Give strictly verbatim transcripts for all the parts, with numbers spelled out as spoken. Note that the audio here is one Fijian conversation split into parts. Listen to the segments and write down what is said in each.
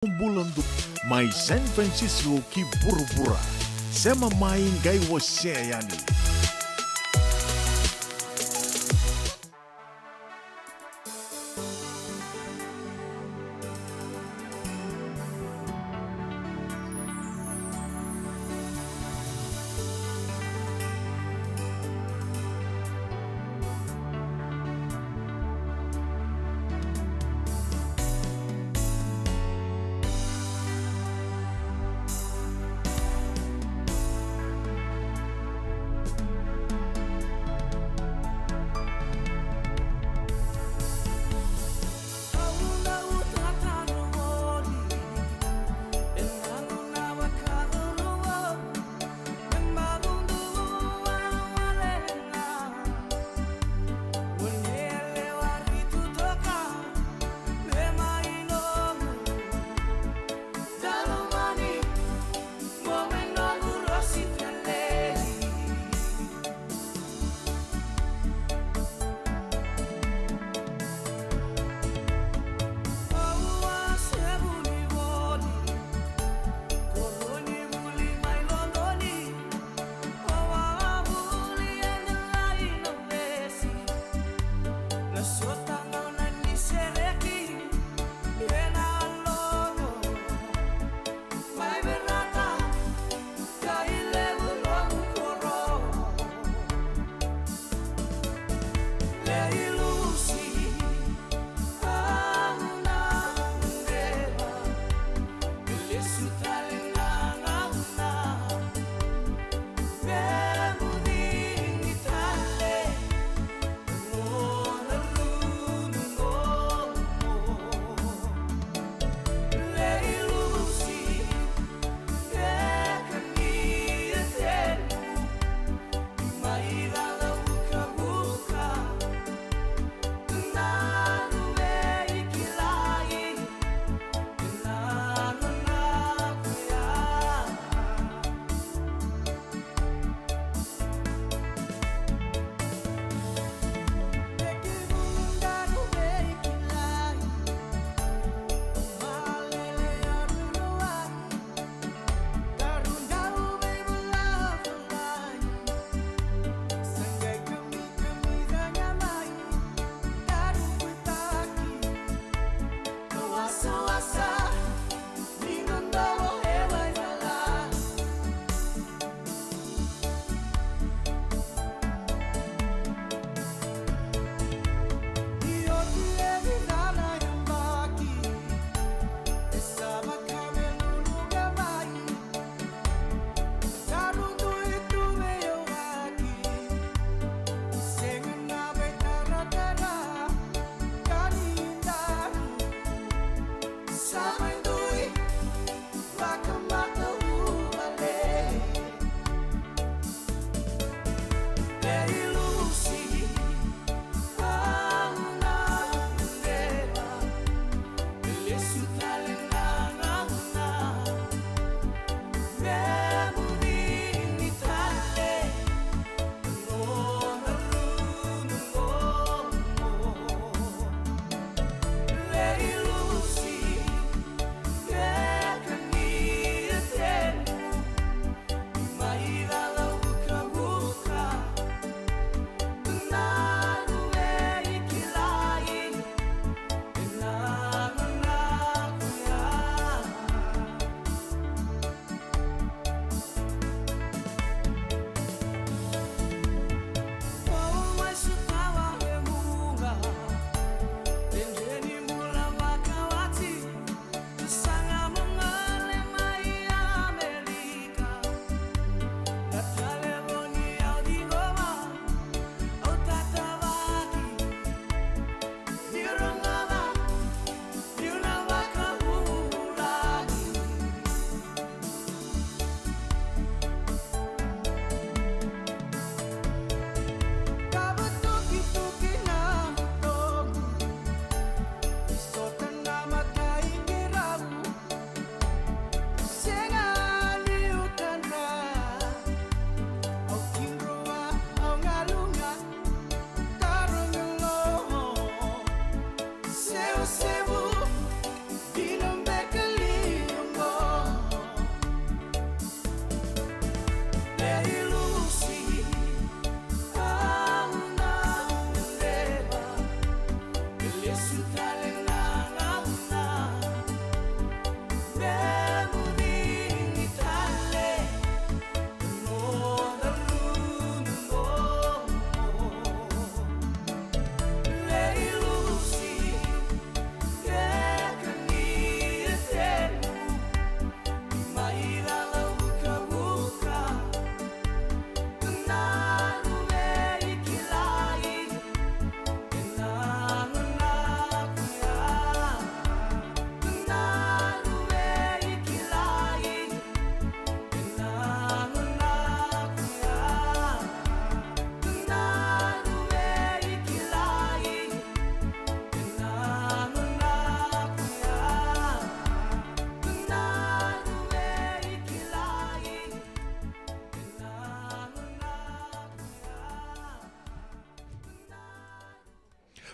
Bula Duku, mai San Francisco ki vuravura. Sema mai qai wasea yani.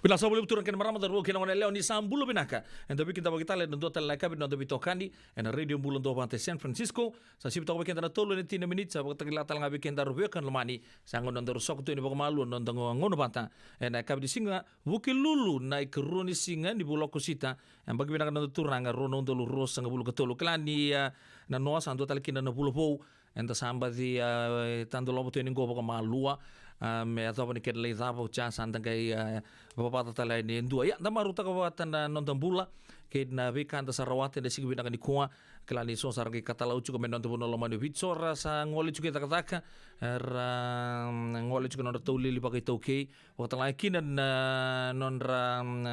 Vinaka saka vakalevu turaga kei na marama, cauravou kei na goneyalewa, ni sa bula vinaka. Eda veikidavaki tale ena dua tale na yakavi ni noda veitokani ena Radio Bula Duavata e San Francisco. Sa sivi toka vei keda na tolu ena tini na miniti, sa vakatakila tale ga vei kedaru veiwekani lomani. Sa gauna daru soko tu yani vakamalua na noda gauna vata ena yakavi ni siga Vukelulu, na ikarua ni siga ni vula o Okosita, e yabaki vinaka na noda turaga, rua na udolu ruasagavulu ka tolu. Kila ni, a, na noa sa dua tale kina na vula vou. Eda sa baci, a, tadolova tu yani qo vakamalua, a, me yacova ni kena lai cava, oti ya sa da qai, a, vavaca tale yani e dua. Ia, da marautaka vata na noda bula kei na veika da sa rawata ena siga vinaka nikua. Kila ni so sa ra qai katalau tiko mai na noda vanua lomani o Viti, so ra sa gole tiko i cakacaka, era, mm, gole tiko na nodratou lili vakaitaukei. Vakatalega kina na nodra, mm,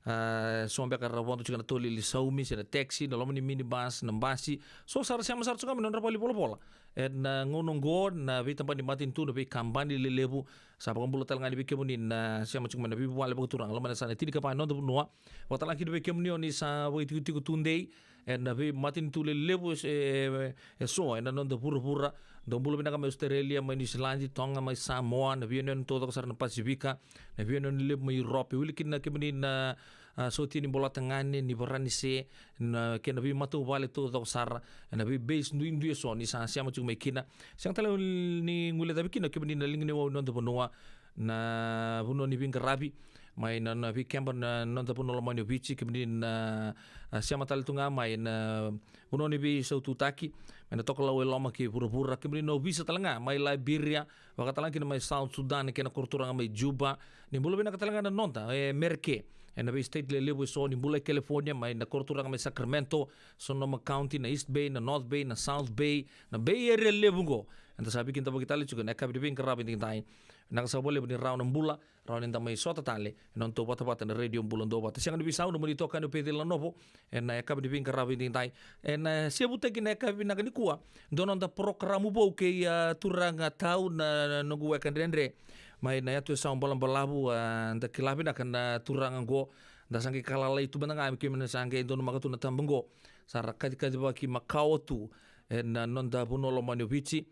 a, so beka ra vodo tiko na taulili saumi se na taxi, na loma ni minibus, na basi. So sa ra sema sara tiko ga mai na nodra valenivolavola. Ena gauna oqo na veitabana ni matanitu, na veikabani lelevu, sa vakabula tale ga yani vei kemuni na sema tiko mai na veivuvale vakaturaga loma ni yasana tinikava ni noda vanua. Vakatalega kina vei kemuni o ni sa vakaitikotiko tudei ena veimatanitu lelevu e, e, e so ena noda vuravura. Dou bula vinaka mai Australia, mai Niusiladi, Toga, mai Samoa, na veiyanuyanu taucoko sara na Pasifika, na veiyanuyanu levu mai Europe. Wili kina kemuni na, a, sotia ni Bolatagane, ni Varanise, na kena veimatavuvale taucoko sara, ena veibase duidui e so ni sa sema tiko mai kina. Sega tale ni guilecavi kina kemuni na liga ni wau ni noda vanua, na vanua ni veiqaravi, mai na, na veikeba na noda vanua lomani o Viti, kemuni na, a, sema tale tu ga mai na vanua ni veisaututaki, mai na tokalau e loma kei vuravura, kemuni na ovisa tale ga mai Liberia, vakatalega kina mai South Sudan kei na koroturaga mai Juba. Ni bula vinaka tale ga na noda e Mereke, ena veistate lelevu e so, ni bula e California, mai na koroturaga mai Sacramento, Sonoma County, na East Bay, na North Bay, na South Bay, na Bay Area levu oqo. Eda sa veikidavaki tale tiko ena yakavi ni veiqaravi edaidai. Vinaka saka vakalevu ni rawa na bula, rawa ni da mai sota tale ena nodatou vatavata na Radio Bula Duavata. Sega ni veisau, nomuni itokani o Peceli Lanovo, ena yakavi ni veiqaravi edaidai. Ena, e, sevutaki na yakavi vinaka nikua dua na noda porokaramu vou kei, a, turaga tau na, na noqu weka dredre mai na yatu e Sao Balabalavu, a, da kila vinaka na turaga oqo. Da sa qai kalalai tu mada ga me keimami na sa qai donumaka tu na taba oqo. Sa ra kacikacivaki makawa tu ena noda vanua lomani o Viti.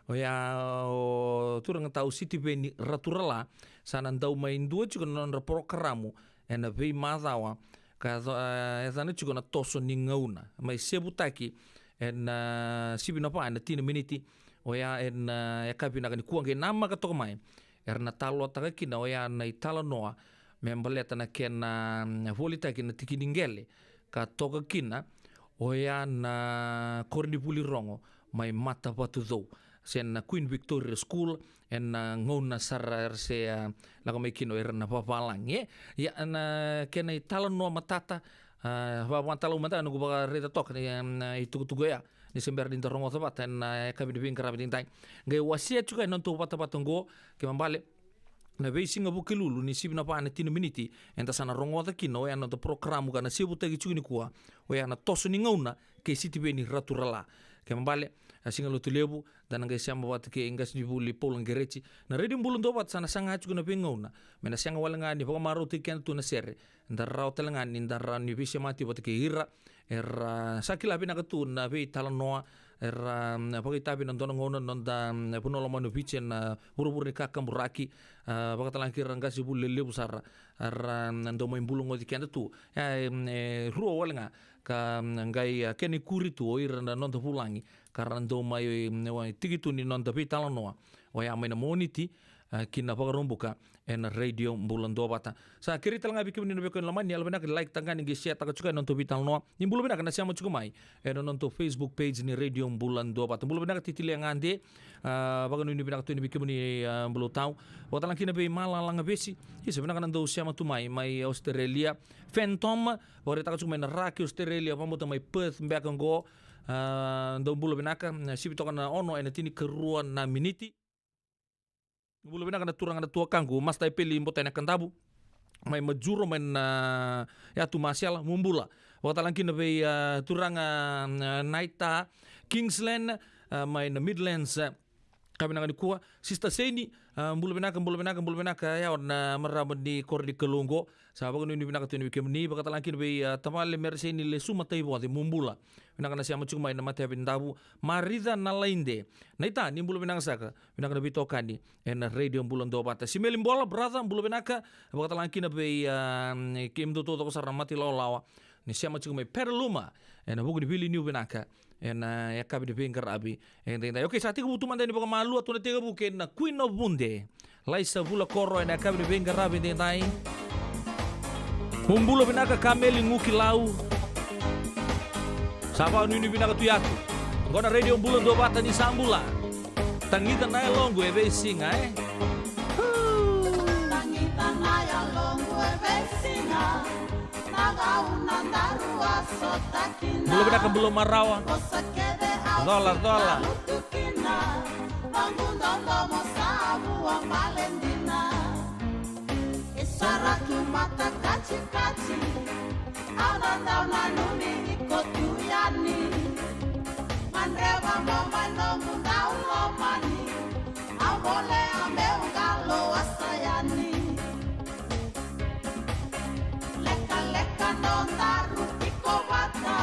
Oya o turaga tau Sitiveni Raturala, sa na dau mai dua tiko na nodra porokaramu ena veimacawa ka yaco-, e, yacana tiko na Toso ni Gauna, mai sevutaki ena, a, sivi na va ena tini na miniti. Oya ena, a, yakavi vinaka nikua, qai namaka toka mai era na talanoataka kina oya na italanoa me baleta na kena, mm, volitaki na tiki ni qele ka toka kina oya na koronivuli rogo mai Matavatucou, se na Queen Victoria School, ena, a, gauna sara era se, a, lako mai kina o ira na vavalagi, e. Ia na kena italanoa matata, a, vavatalau mada noqu vakaraica toka ni, a, na itukutuku oya ni se bera ni da rogoca vata ena, a, yakavi ni veiqaravi edaidai. Qai wasea tiko ena nodatou vatavata oqo, kena ibalebale na veisiga Vukelulu ni sivi na va ena tini na miniti, eda sa na rogoca kina oya na noda porokaramu ka na sevutaki tiko nikua, oya na Toso ni Gauna kei Sitiveni Raturala. Kena ibalebale, a, Siga Lotulevu, da na qai sema vata kei qasenivuli Paula Qereti. Na Radio Bula Duavata sa na saga tiko na veigauna me na sega wale ga ni vakamarautaki keda tu na sere, da rawa tale ga ni da rawa ni veisemati vata kei ira era sa kila vinaka tu na veitalanoa, era, mm, vakaitavi ena dua na gauna na noda, mm, vanua lomani o Viti ena vuravura ni kakaburaki, a, vakatalega kei ira na qasenivuli lelevu sara era, mm, dau mai bulagoci keda tu. E, mm, e rua wale ga ka, mm, qai, a, kena ikuri tu o ira na noda vulagi ka ra dau mai, mm, tiki tu ni noda veitalanoa, oya mai na Moniti, a, ki na Vakaraubuka, ena Radio Bula Duavata. Sa kerei tale ga vei kemuni na veiwekani lomani, yalovinaka ni like taka ga, ni qai share taka tiko ena nodatou veitalanoa. Ni bula vinaka na sema tiko mai ena nodatou Facebook page ni Radio Bula Duavata. Bula vinaka Titilia Gade, a, vakanuinui vinaka tu yani vei kemuni, a, Bula Tau. Vakatalega kina vei Mala Lagavesi, isa vinaka na dau sema tu mai, mai Australia. Phantom, vakaraitaka tiko mai na Ra ki Australia, vakabauta mai Perth beka oqo. A, dou bula vinaka, a, sivi toka na ono ena tinikarua na miniti. Bula vinaka na turaga na tuakaqu, Master Epeli Botene Kadavu, mai Majuro, mai na, a, yatu Masela, mo bula. Vakatalega kina vei, a, turaga, a, Naita Kingsland, a, mai na Midlands, a, Ka vinaka nikua, Sister Seni, a, bula vinaka, bula vinaka, bula vinaka, ya o na marama ni koro ni Kalou qo. Sa vakanuinui vinaka tu yani vei kemuni, vakatalega kina vei, a, tavale Mereseni Lesuma Taivoce, mo bula. Vinaka na sema tiko mai na matayavi ni Davu. Marica Nalaide. Naita, ni bula vinaka saka. Vinaka na veitokani ena Radio Bula Duavata. Simeli Bola, brother, bula vinaka. Vakatalega kina vei, a, kemudou taucoko sara na mata ilawalawa. Ni sema tiko mai Pereluma, ena vuku ni veiliutaki vinaka ena yakavi ni veiqaravi edaidai. Okei, sa tekivu tu mada ni vakamalua, tou na tekivu kei na Queen of Vude, Laisa Vulakoro, ena yakavi ni veiqaravi edaidai. Mo bula vinaka Kameli Gukilau. Sa vakanuinui vinaka tu yatu. Qo na Radio Bula Duavata, ni sa bula. Tagica na yaloqu e veisiga, e? Tagica na yaloqu e veisiga. Na gauna daru a sota kina. Bula vinaka, bula marawa. Vosa kece au Cola, cola. Lutu kina. Noqu dodomo sa vua bale dina. E sara tu mata katikati. Au na dau nanumi iko tu yani. Gadreva mo mai noqu dau lomani. Au volea meu qalo a sa yani. Lekaleka nodaru tiko vata.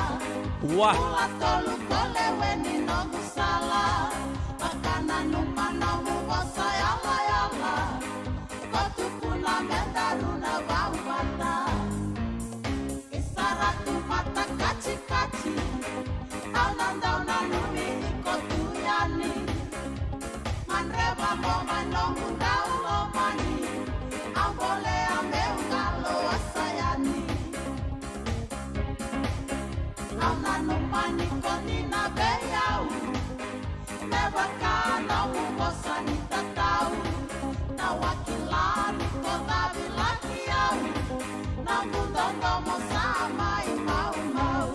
Ua. Bula tolu ko lewe ni noqu sala. Vakananuma noqu vosa yalayala. Ko tukuna me daru na vau vata. E sara tu mata katikati. Au na dau nanumi iko tu yani. Gadreva mo mai noqu dau lomani. Au volea meu qalo a sa yani. Au nanuma ni ko dina vei au. Me vaka nomu vosa ni tatau. Na wakila ni ko cavilaki au. Noqu dodomo sa mai maumau.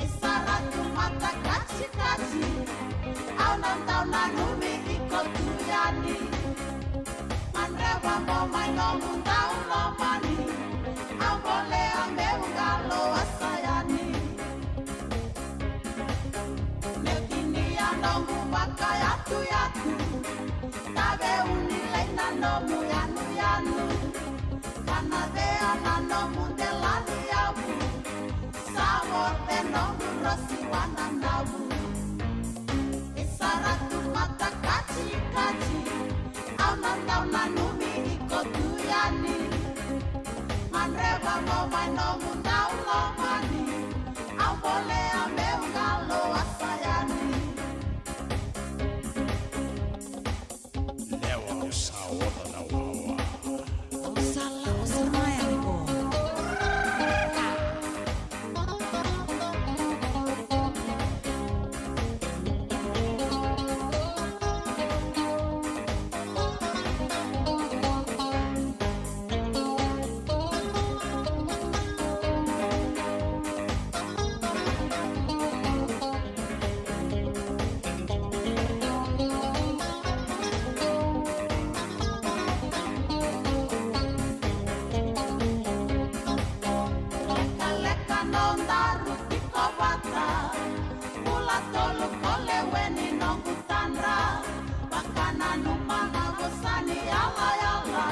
E sara tu mata katikati. Au na dau nanumi iko tu yani. Gadreva mo mai noqu dau lomani. Au volea meu qalo a sa yani. Meu tinia noqu vakayatuyatu. Taveu ni lai na nomu yanuyanu. Kana cea na nomu delaniyavu. Sa vote noqu rosi wananavu. E sara tu mata katikati. Au na dau nanumi iko tu yani. Gadreva mo mai nomu dau lomani. Au volea meu qalo a sa yani. Lewa au sa oca na wawa. Au sa lako sara mai yani qo. Lekaleka nodaru tiko vata. Bula tolu ko lewe ni noqu tadra. Vakananuma na vosa ni yalayala.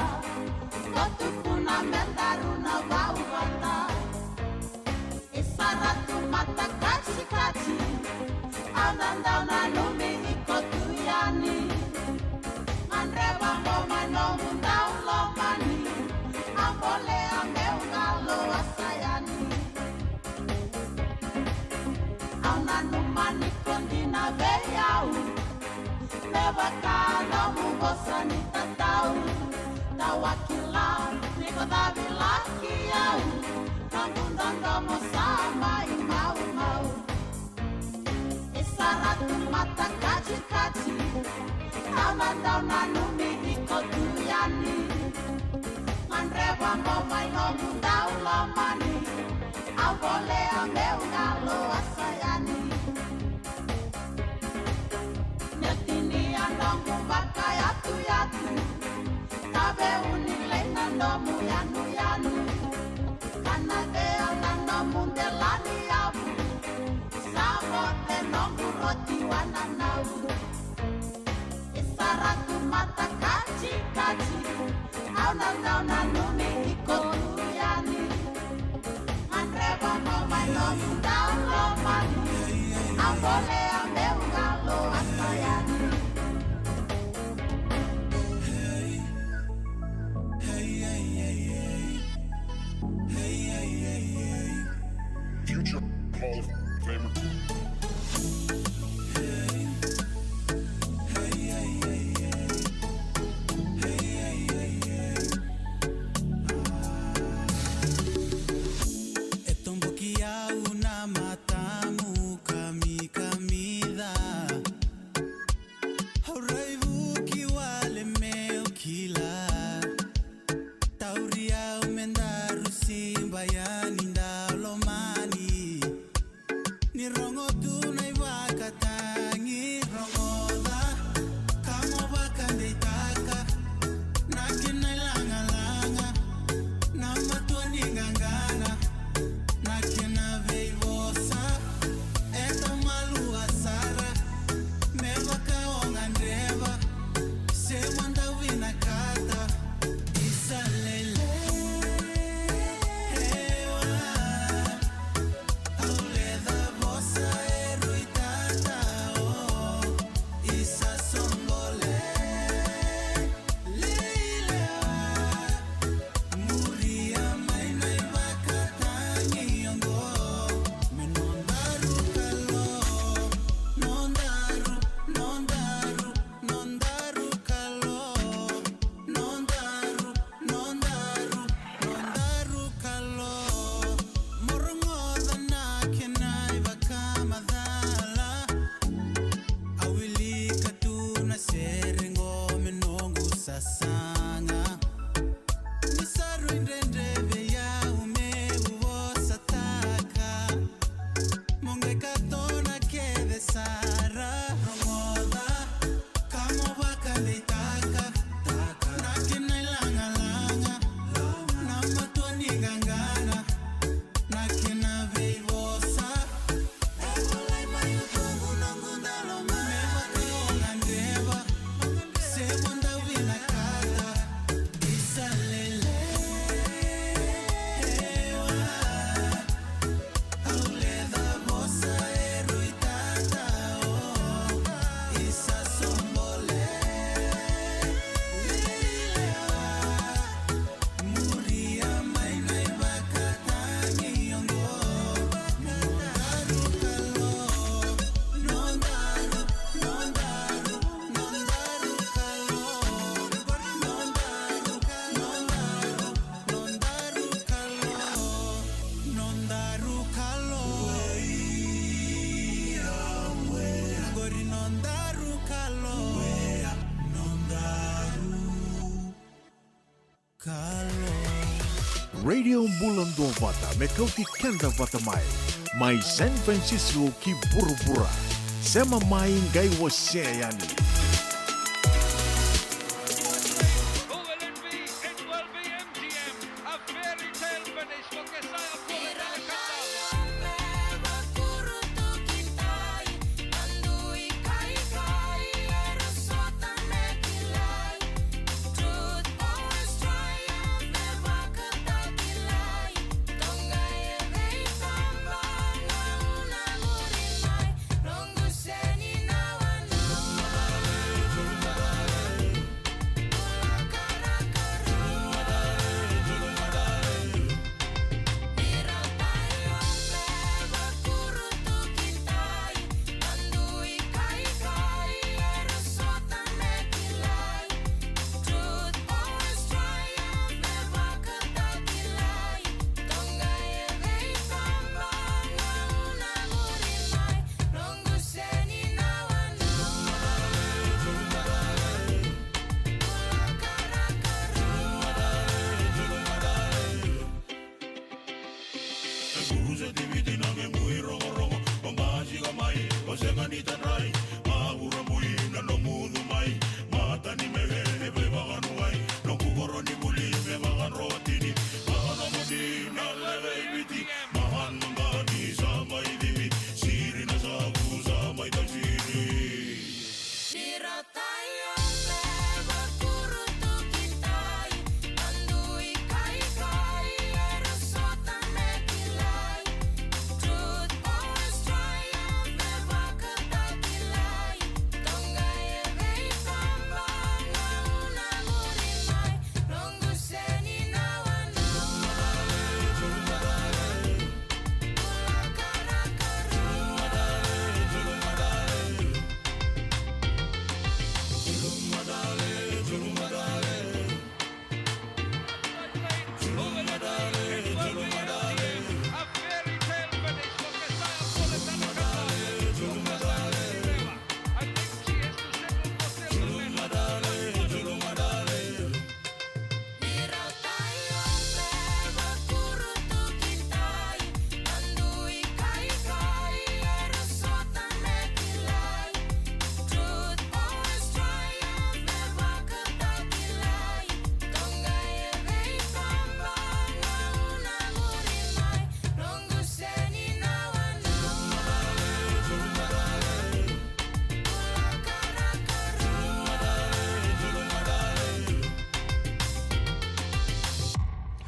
Ko tukuna me daru na vau vata. E sara tu mata katikati. Au na dau nanumi iko tu yani. Gadreva mo mai nomu dau lomani. Au volea meu qalo a sa yani. Au nanuma ni ko dina vei au. Me vaka nomu vosa ni tatau. Tau wakila ni ko cavilaki au. Noqu dodomo sa mai maumau. E sara tu mata katikati. Au na dau nanumi iko tu yani. Gadreva mo mai noqu dau lomani. Au volea meu qalo a sa yani. Meu tinia noqu vakayatuyatu. Taveu ni lai na nomu yanuyanu. Kana cea na nomu delaniyavu. Sa vote noqu roti wananavu. Future Hall of Famer. E toboki au na matamu kamikamica. Au raivuki wale meu kila. Tauri au me daru siba yani, da lomani. Ni rogo tu na ivakatagi, rogoca ka mo vakadeitaka. Na kena ilagalaga, na matua ni qaqana, na kena veivosa e tamalua sara. Me vaka o gadreva se mo dau vinakata. Isa lelewa, au leca vosa e rui tata o. Isa soqo le, leilewa. Muria mai na ivakatagi oqo. Me nodaru kalo, nodaru, nodaru, nodaru kalo. Nodaru, nodaru, nodaru kalo. Mo rogoca na kena ivakamacala. Au wilika tu na sere qo me noqu sasaga. Ni sa rui dredre vei au meu vosataka. Mo qai katona kece sara. Rogoca ka mo vakadeitaka. Na kena ilagalaga, na matua ni qaqana, na kena veivosa. E volai mai o togu noqu dalo mai. Me vaka o gadreva se mo dau vinakata. Isa lelewa. Au leca vosa e rui tata o. Isa soqo le, leilewa. Muria mai na ivakatagi oqo. Nodaru kalo, nodaru, nodaru, nodaru kalo. Nodaru, nodaru, nodaru kalo. Nodaru kalo. Qori nodaru kalo. Nodaru kalo. Radio Bula Duavata me kauti keda vata mai. Mai San Francisco ki vuravura. Sema mai qai wasea yani.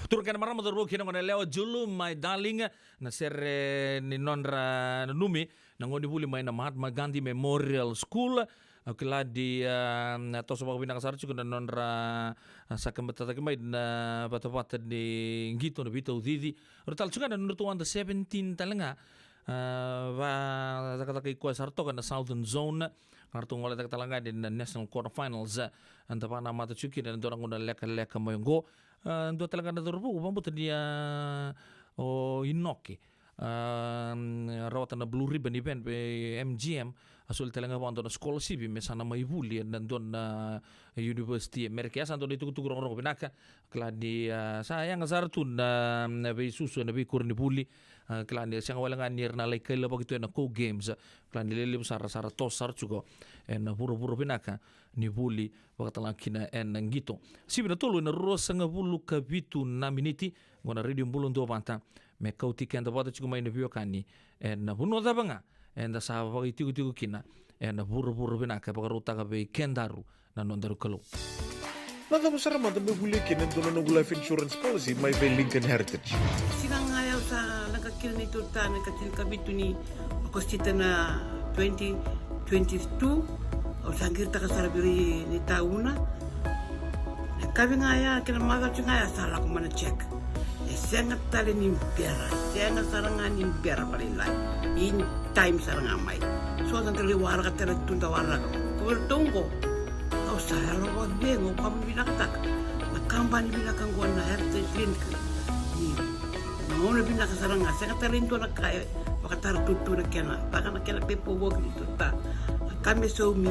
Turaga kei na marama, cauravou kei na goneyalewa, Julu, my darling, na sere ni nodra nanumi na gonevuli mai na Mahatma Gandhi Memorial School. Au kila ni, ah, na toso vakavinaka sara tiko na nodra, ah, saka matata mai na vatavata ni qito na veitaucici. Ora tale tiko ga na nodratou under seventeen tale ga. Ah, vacakacaka i koya sara toka na Southern Zone. Ga ratou gole caka tale ga ni na National Quarter Finals. Ah, da vakanamata tiko kina na dua na gauna lekaleka mai oqo. Ah, dua tale ga na cauravou, vakabauta ni, ah, o Inoke, ah, rawata na Blue Ribbon event vei M G M, a soli tale ga vua dua na scholarship me sa na mai vuli ena dua na university e Merika. Ia sa dua na itukutuku rogorogo vinaka. Kila ni, ah, sa yaga sara tu na, na veisusu ena veikoronivuli. Ah, kila ni sega wale ga ni ra na lai kailavaki tu ena Go Games. Kila ni lelevu sara, sa ra toso sara tiko ena vuravura vinaka ni vuli vakatale ga kina ena qito. Sivi na tolu ena ruasagavulu ka vitu na miniti. Oqo na Radio Bula Duavata, me kauti keda vata tiko mai na veiwekani ena vanua cava ga eda sa vakaitikotiko kina ena vuravura vinaka e vakarautaka vei kedaru na nodaru Kalou. Na cava sara mada me volia kina e dua na noqu life insurance policy mai vei Lincoln Heritage? Siga ga ya au sa leqa kina neitou ta na ika tinikavitu ni Okosita na twenty twenty-two. Au sa qiritaka sara vei ira na itauna. Na yakavi ga ya kei na macawa tiko ga ya sa lako mai na check. E sega tale ni bera, e sega sara ga ni bera vakalailai. In time sara ga mai. So sa da lai waraka tale tu, da waraka. Ko vei ratou oqo, au sa yalo vakacegu, au vakavinavinakataka na kabani vinaka oqo na Heritage Link. Ni na gauna vinaka sara ga, sega tale ni dua na ka e vakataratutu na kena, vaka na kena pepa voki ni tota. Na ka me saumi,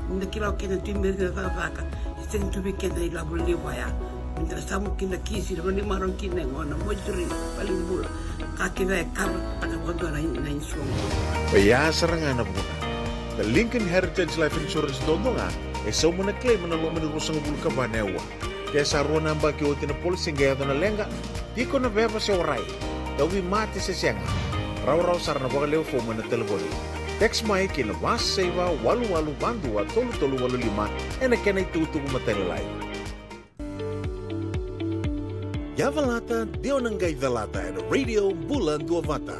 ni da kila o keda tu i Merika na cakacaka, e sega tu vei keda na ilavo levu ya. Me da na samu kina kisi, na vanua ni marau kina e gona, moituri, valenibula. Ka kece e karataka vakadua na, na insurance. Oya sara ga na vuna. Na Lincoln Heritage Life Insurance duadua ga e sauma na claim ena loma ni ruasagavulu ka va na aua. Ke sa rua na yabaki oti na policy qai yaco na leqa, tiko na veva se warai, tauvimate se sega, rawarawa sara na vakalewe fomu ena talevoni. Text mai ki na va saiva walu walu va dua tolu tolu walu lima ena kena itukutuku matailalai. Yacalata, de o na qai calata ena Radio Bula Duavata.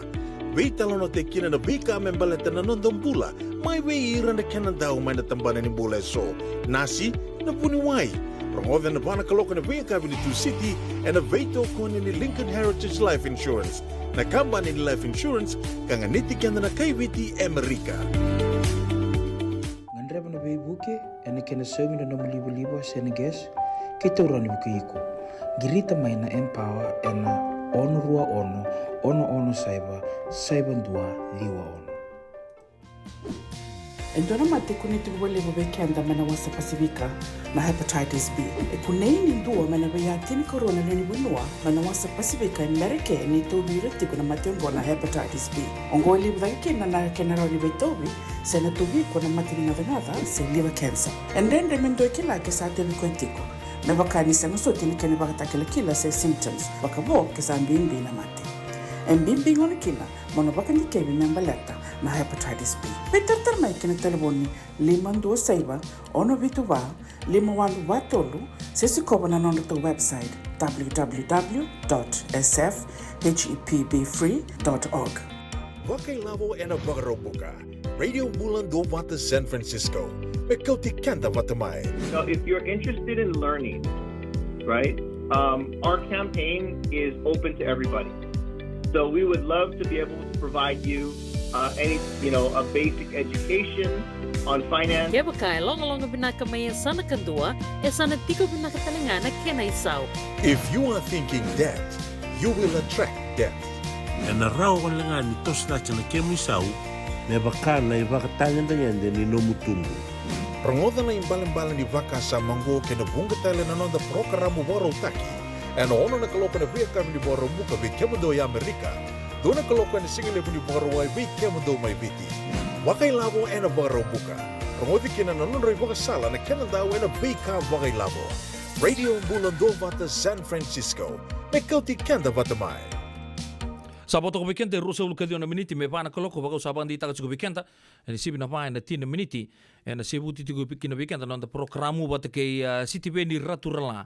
Veitalanoataki kina na veika me baleta na noda bula, mai vei ira na kena dau mai na tabana ni bula eso. Nasi, na vuniwai. Rogoca ena va na kaloko ena veiyakavi ni Tusiti ena veitokoni ni Lincoln Heritage Life Insurance, na kabani ni life insurance ka ganiti keda na kai Viti e Amerika. Gadreva na veivuke ena kena saumi na nomu livaliva se na gas kei taura ni vukei iko. Qirita mai na Empower ena ono rua ono, ono ono saiva, saiva dua ciwa ono. E dua na mate e kunei tiko vakalevu vei keda mai na wasa Pasifika, na hepatitis B. E kunei ni dua mai na veiya tinikarua na lewe ni vanua mai na wasa Pasifika e Merika ni tauvi ira tiko na mate oqo na hepatitis B. Oqo e levu cake kina na kena rawa ni veitauvi se na tauvi iko na mate ni gacagaca se liver cancer. E dredre me dua e kila ke sa tauvi koya tiko, me vaka ni sega soti na kena ivakatakilakila se symptoms, vakavo ke sa bibi na mate. E bibi gona kina mo na vakadikevi me baleta na hepatitis B. Veitaratara mai ki na talevoni lima dua saiva, ono vitu va, lima walu va tolu, se sikova na nodratou website, w w w dot s f h e p b free dot org. Vakailavo ena Vakaraubuka. Radio Bula Duavata San Francisco. Me kauti keda vata mai. So if you're interested in learning, right, um, our campaign is open to everybody. So we would love to be able to provide you, uh, any, you know, a basic education on finance. Kevaka e logaloga vinaka mai e yasana kadua, e sa na tiko vinaka tale ga na kena isau. If you are thinking debt, you will attract debt. Ena rawa wale ga ni toso cake na kemu isau me vaka na ivakatagedegede ni nomu tubu. Rogoca na ibalebale ni vakasama oqo kei na vuqa tale na noda parokaramu vakarautaki ena ono na kaloko ena veiyakavi ni Vakaraubuka vei kemudou e Amerika, dua na kaloko ena sigalevu ni Vakarauwai vei kemudou mai Viti. Vakailavo ena Vakaraubuka. Rogoci kina na nodra ivakasala na kena dau ena veika vakailavo. Radio Bula Duavata San Francisco. Me kauti keda vata mai. Sa vo toka vei keda e ruasagavulu ka ciwa na miniti me va na kaloko, vaka au sa vakadeitaka tiko vei keda, ena sivi na va ena tini na miniti, ena sevuti tiko kina vei keda na noda parokaramu vata kei, ah, Sitiveni Raturala.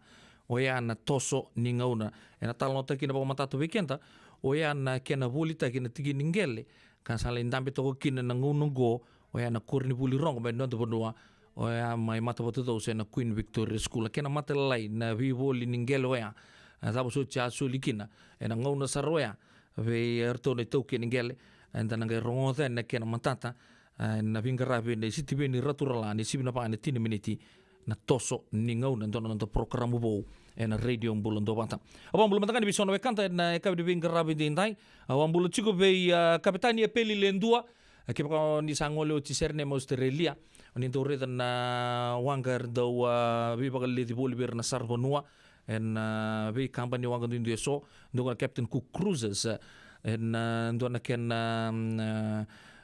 oya na toso ni gauna. Ena talanoataki kina vakamatata vei keda oya na kena volitaki na tiki ni qele, ka sa lai dabe toka kina na gauna oqo, oya na koronivuli rogo mai noda vanua, oya mai Matavatucau se na Queen Victoria School. Na kena matalalai na veivoli ni qele oya, a cava soti a soli kina ena gauna sara oya. Vei iratou na itaukei ni qele, eda na qai rogoca na kena matata, a, na veiqaravi nei Sitiveni Raturala ni sivi na va na tini miniti na toso ni gauna, dua na noda porokaramu vou ena Radio Bula Duavata. Au vakabula mada ga ni vei so na wekada ena yakavi ni veiqaravi edaidai. Au vakabula tiko vei, a, Kapetani Epeli Ledua, a, kevaka ni sa gole oti sere nei mai Australia, o ni dau raica na waqa era dau, a, veivakaleci voli vei ira na saravanua, ena, a, veikabani waqa duidui eso, dua na Captain Cook Cruises, a, ena, a, dua na kena,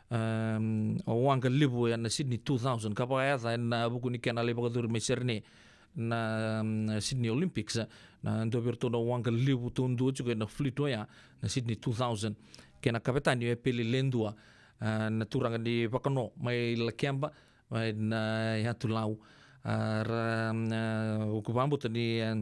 a, a, waqa levu ena Sydney two thousand, ka vakayaca ena, a, vuku ni kena lai vakacuru mai Serene na, a, Sydney Olympics, a, na dua vei iratou na waqa levu taudua tiko ena fleet oya, na Sydney two thousand, kei na kapetani o Epeli Ledua, a, na turaga ni Vakano mai Lakeba, mai na yatu Lau. A, ra, a, au vakabauta ni, a,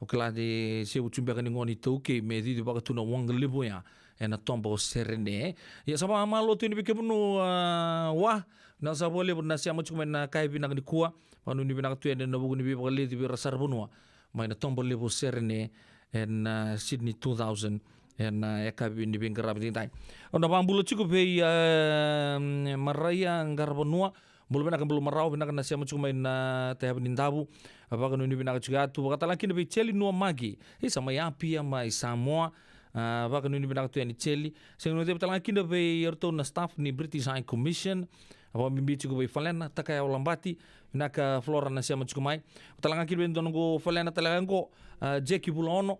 au kila ni se vucu beka ni gone iTaukei me cicivaka tu na waqa levu oya ena toba o Serene. Ia sa vakamalo tu yani vei kemunu, a, Wa, na sa vakalevu na sema tiko mai na yakavi vinaka nikua. Vakanuinui vinaka tu yani ena vuku ni veivakaleci vei ira saravanua mai na toba levu o Serene ena, a, Sydney two thousand ena, a, yakavi ni veiqaravi edaidai. Au na vakabula tiko vei, a, Maraia Qaravanua, bula vinaka, bula marau, vinaka na sema tiko mai na Taiava ni Davu. A, vakanuinui vinaka tiko yatu, vakatalega kina vei Jeli Nuamaki, isa mai Apia mai Samoa. A, vakanuinui vinaka tu yani Jeli. Sega ni ceva talega kina vei iratou na staff ni British High Commission. A, vakabibi tiko vei Falena Takayao Labati, vinaka Flora na sema tiko mai. Talega kina vei dua noqu Falena talega qo, a, Jeki Vulaono.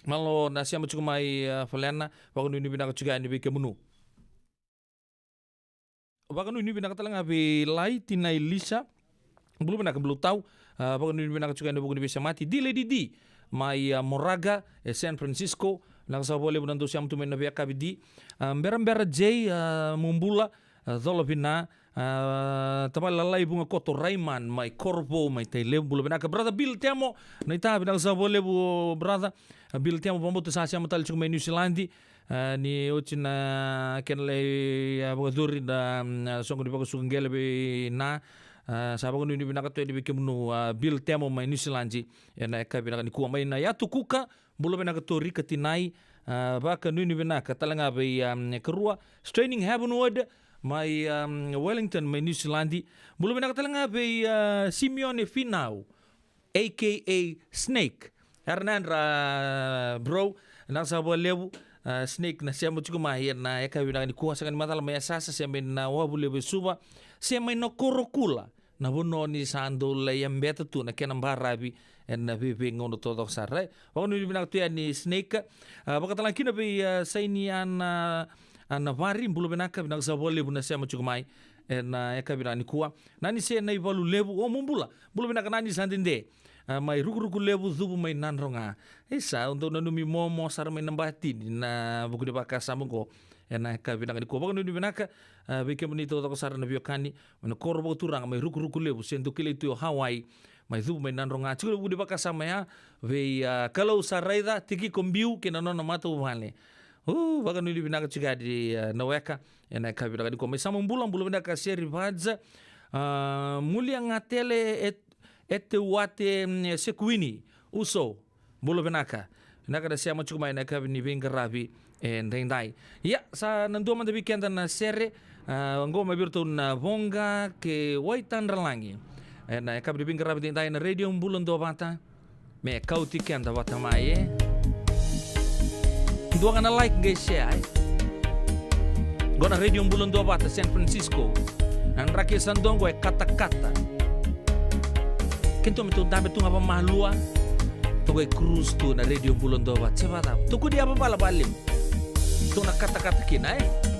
Malo na sema tiko mai, a, Falena, vakanuinui vinaka tiko yani vei kemunu. Vakanuinui vinaka talega vei Lai, tinai Lisa. Bula vinaka, bula tau. A, vakanuinui vinaka tiko yani vuku ni veisemati. Di Lady Di mai, a, Moraga e San Francisco. Vinaka saka vakalevu na dau sema tu mai na veiyakavi Di. A, Berabera J, a, mo bula, a, cola vina. A, tavale lalai Vugakoto Raiman mai Korovou mai Tailevu, bula vinaka. Brother Bill Temo, naita, vinaka saka vakalevu brother. A, Bill Temo, vakabauta sa sema tale tiko mai Niusiladi. A, ni oti na kena lai, a, vakacuri na, mm, a, soqo ni vakasuka qele vei Na. A, sa vakanuinui vinaka tu yani vei kemunu, a, Bill Temo mai Niusiladi ena yakavi vinaka nikua. Mai na yatu Kuka, bula vinaka Tori ka tinai. A, vakanuinui vinaka talega vei, a, mm, karua Straining Heavenward mai, a, mm, Wellington mai Niusiladi. Bula vinaka talega vei, a, Simeone Finau, A K A Snake. Era na yadra, bro, vinaka saka vakalevu, a, Snake na sema tiko mai ena yakavi vinaka nikua, sega ni macala mai Yasayasa, se mai na Wavu Levu e Suva, se mai na Korokula, na vanua ni sa dau lai yabeta tu na kena baravi ena veiveigauna taucoko sara. E, vakanuinui vinaka tu yani Snake. A, vakatalega kina vei, a, Saini Ana, Ana Vari, bula vinaka, vinaka saka vakalevu na sema tiko mai ena yakavi vinaka nikua. Nani se Naivalu Levu, o mo bula. Bula vinaka Nani, sa dede. A, mai Rukuruku Levu, cuvu mai Nadroga. Isa, au dau nanumi momo sara mai na batini na vuku ni vakasama oqo ena yakavi vinaka nikua. Vakanuinui vinaka, a, vei kemuni taucoko sara na veiwekani mai na koro vakaturaga mai Rukuruku Levu, se dau kilai tu o Hawaii, mai cuvu mai Nadroga. Tiko na vuku ni vakasama ya vei, a, Kalou sa raica, Tikiko Biu kei na nona matavuvale. U, vakanuinui vinaka tiko yani, a, na weka ena yakavi vinaka nikua. Mai Samabula, bula vinaka Seri Vaja. A, Mulia Gatele, e, Eteuate, mm, Sekuini, Uso, bula vinaka. Vinaka na sema tiko mai na yakavi ni veiqaravi edaidai. Ia, sa na dua mada vei keda na sere, a, oqo mai vei iratou na Voqa kei Waitadralagi ena yakavi ni veiqaravi edaidai na Radio Bula Duavata. Me kauti keda vata mai, e. Dua ga na like qai share, e. Qo na Radio Bula Duavata, San Francisco. Na draki e sa dua qo e katakata. Keitou me tou dabe tu ga vamalua. Tou qai cruise tu na Radio Bula Duavata. Se vacava? Tou kua ni yavavala valevu. Tou na katakata kina, e.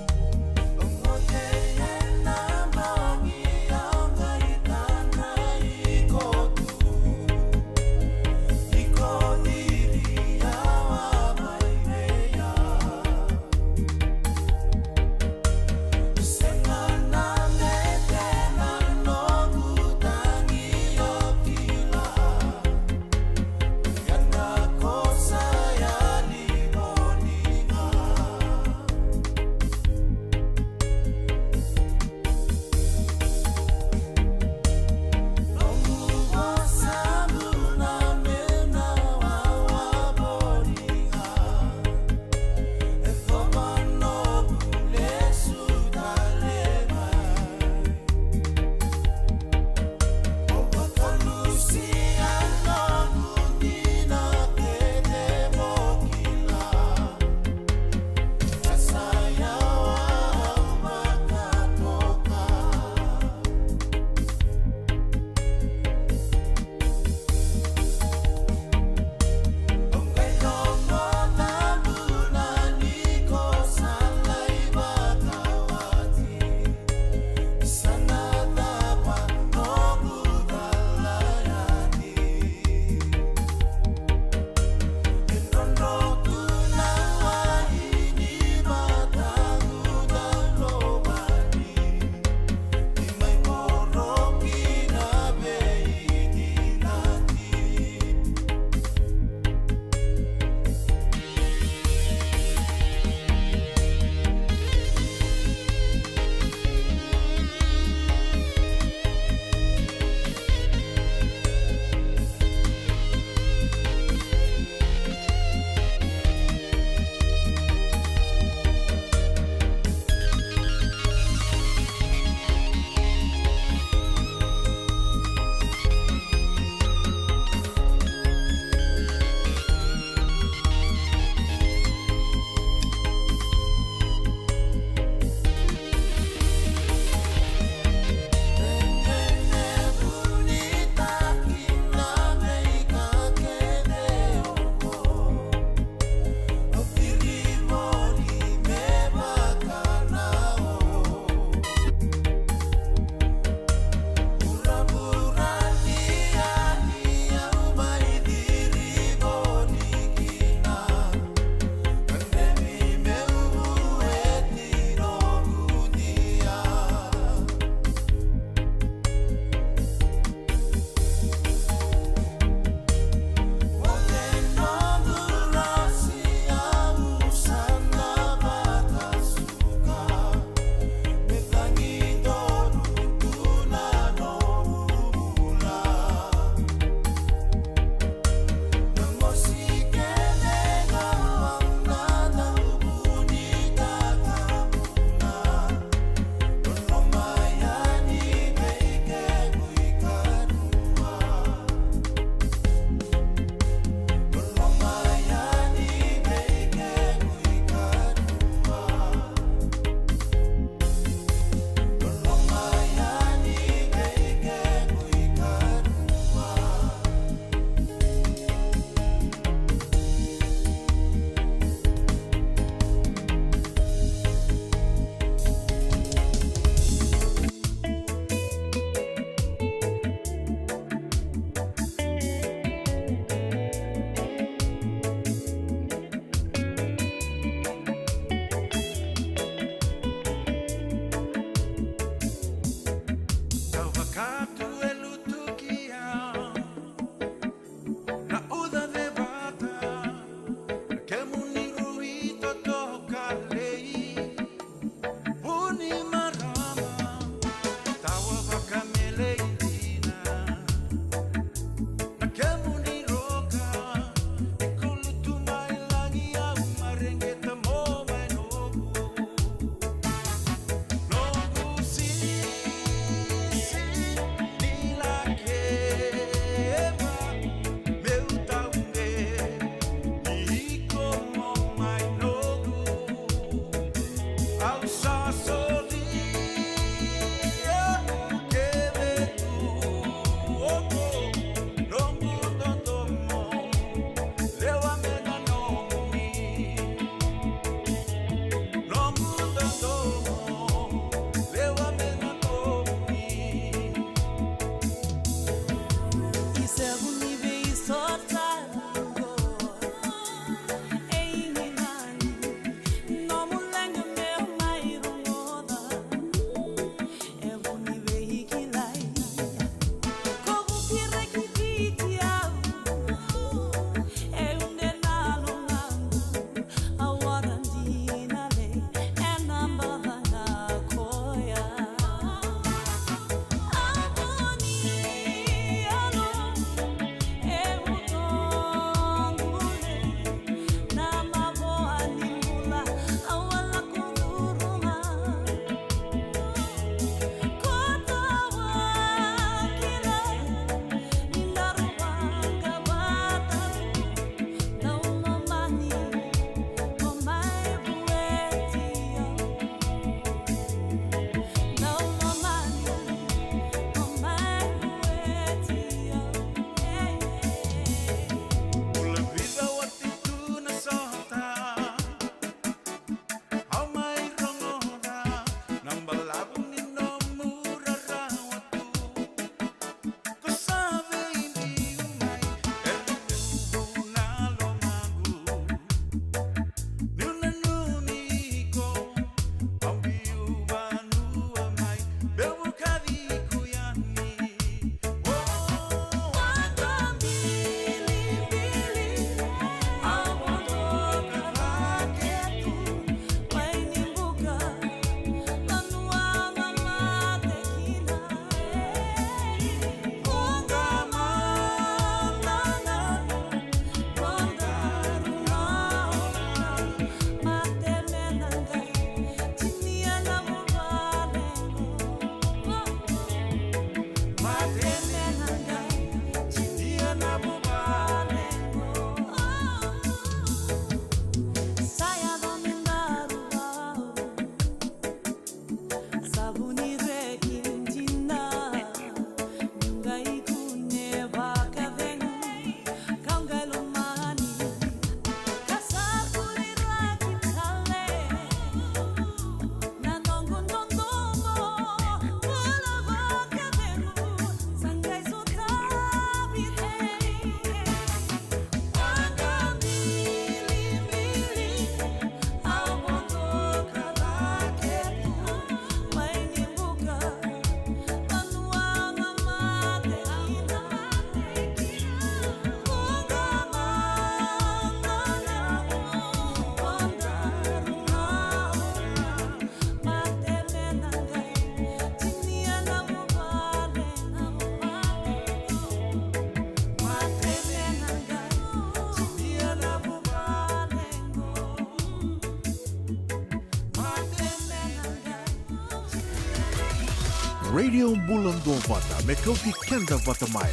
Radio Bula Duavata me kauti keda vata mai.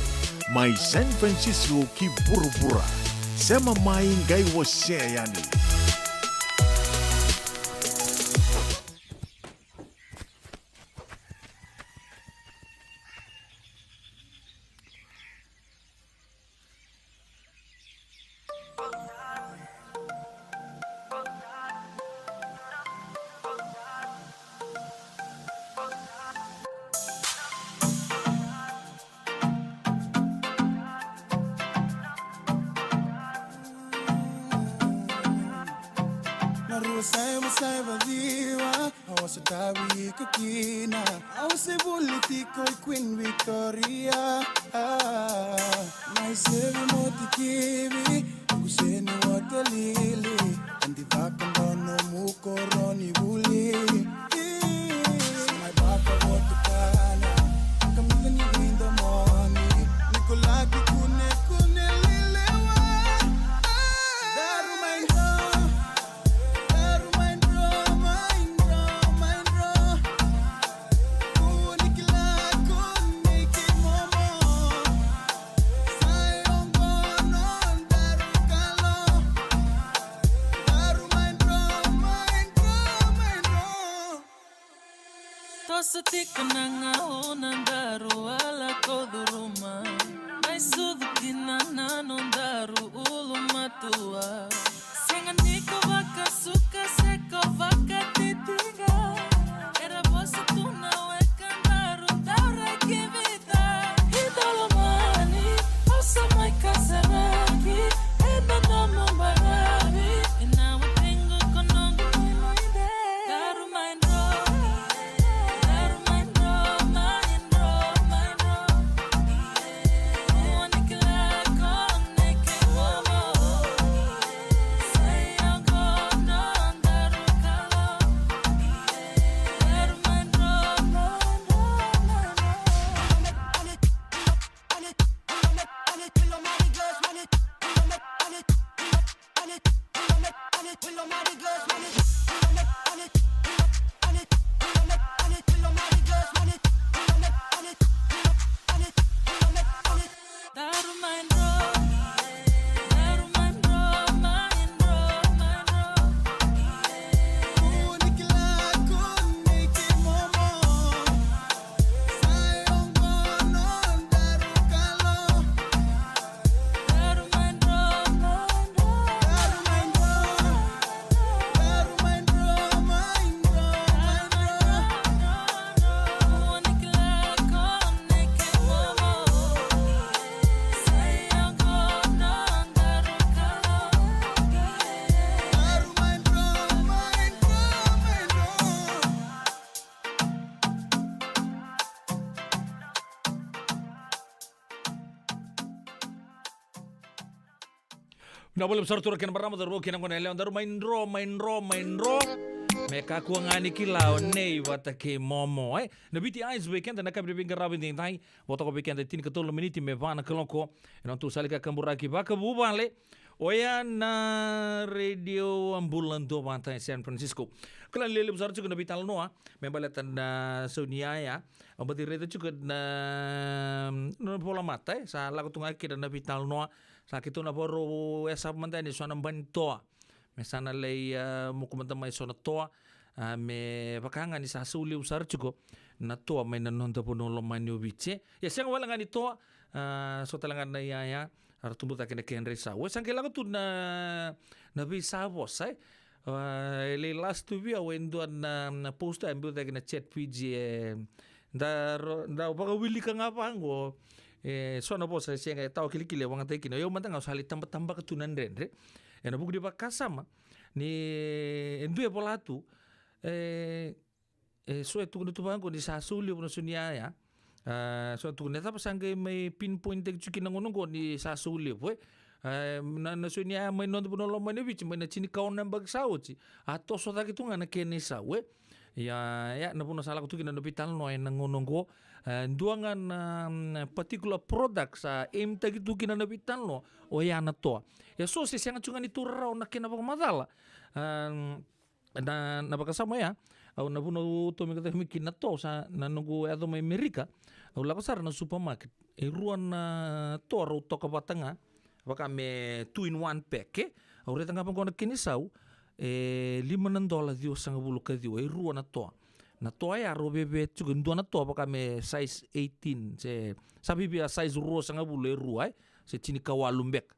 Mai San Francisco ki vuravura. Sema mai qai wasea yani. Na rua saiva saiva ciwa, au a sotavi iko kina. Au se vuli tiko i Queen Victoria. Mai sevi moti kivi, au se ni wata lili. Andi vaka nomu koro ni vuli. Mai vaka votu kana, ka mita ni vinda moni. Ni ko laki kune kune lelewa. Daru mai dro, daru mai dro, mai dro, mai dro. Kua ni kila, kua ni keimami. Sa i oqo na daru kalo. Daru mai dro, mai dro, mai dro. Toso tiko na gauna daru a lako curuma. Mai sucu kina na nodaru ulumatua. Sega ni ko vakasuka se ko vakatitiqa. Era vosa tu na weka daru daura i kevita. I daulomani, au sa mai kasaraki. Ena nomu baravi, ena watiqu ko noqu inuide. Daru mai dro, daru mai dro, mai dro, mai dro. Na vale sara tu na kena marama, daru kina gona e lewa, daru mai dro, mai dro, mai dro. Me kakua ga ni kila o Nei vata kei Momo, e? Na Viti Eyes vei keda na kavi ni veiqaravi edaidai. Vo toka vei keda tinikatolu na miniti me va na kaloko. Ena tu sali ka kaburaki vakavuvale. Oya na Radio Bula Duavata e San Francisco. Kila ni levu sara tiko na veitalanoa me baleta na sau ni yaya. Au baci raica tiko na, na volamata, e? Sa lako tu ga kina na veitalanoa. Sa keitou na vakarau yasava mada yani eso na bani toa. Me sa na lai, a, muku mada mai eso na toa. A, me vaka ga ni sa sau levu sara tiko na toa mai na noda vanua lomani o Viti. Ia sega wale ga ni toa, a, so tale ga na iyaya, a, ra tubu cake na kedra isau. E sa qai lako tu na, na veisavosa, e. A, e lai last tu vei au e dua na, na post e biu cake na Chat Fiji, e, da ro-, da vakawilika ga vaqo. E, so na vosa e sega, e tawa kilikili e vakayagataki kina. Io mada ga au sa lai tabatabaka tu na dredre. Ena vuku ni vakasama ni e dua e vola tu, e, e so e tukuna tu vaqo ni sa sau levu na sau ni yaya. A, so e tukuna, e cava sa qai mai pinpoint taki tiko kina na gauna oqo ni sa sau levu, e? A, na, na sau ni yaya mai noda vanua lomani o Viti, mai na tinikaono na yabaki sa oti. A toso cake tu ga na kena isau, e? Ia, ia, na vanua sa lako tu kina na veitalanoa ena gauna oqo. E, dua ga na, mm, particular product sa aim taki tu kina na veitalanoa, oya na toa. Ia so se sega tu ga ni tu rawa na kena vakamacala. Am, na, na vakasama oya, Au na vuna au tomika cake mai kina na toa sa na noqu yaco mai Merika. Au lako sara na supermarket. E rua na toa rau toka vata ga. Vaka me two in one pack, e? Au raica ga vaqo na kena isau. E lima na dola ciwasagavulu ka ciwa. E rua na toa. Na toa ya rau veve tiko. E dua na toa vaka me size eighteen. Se sa vivia size ruasagavulu e rua, e? Se tinikawalu beka.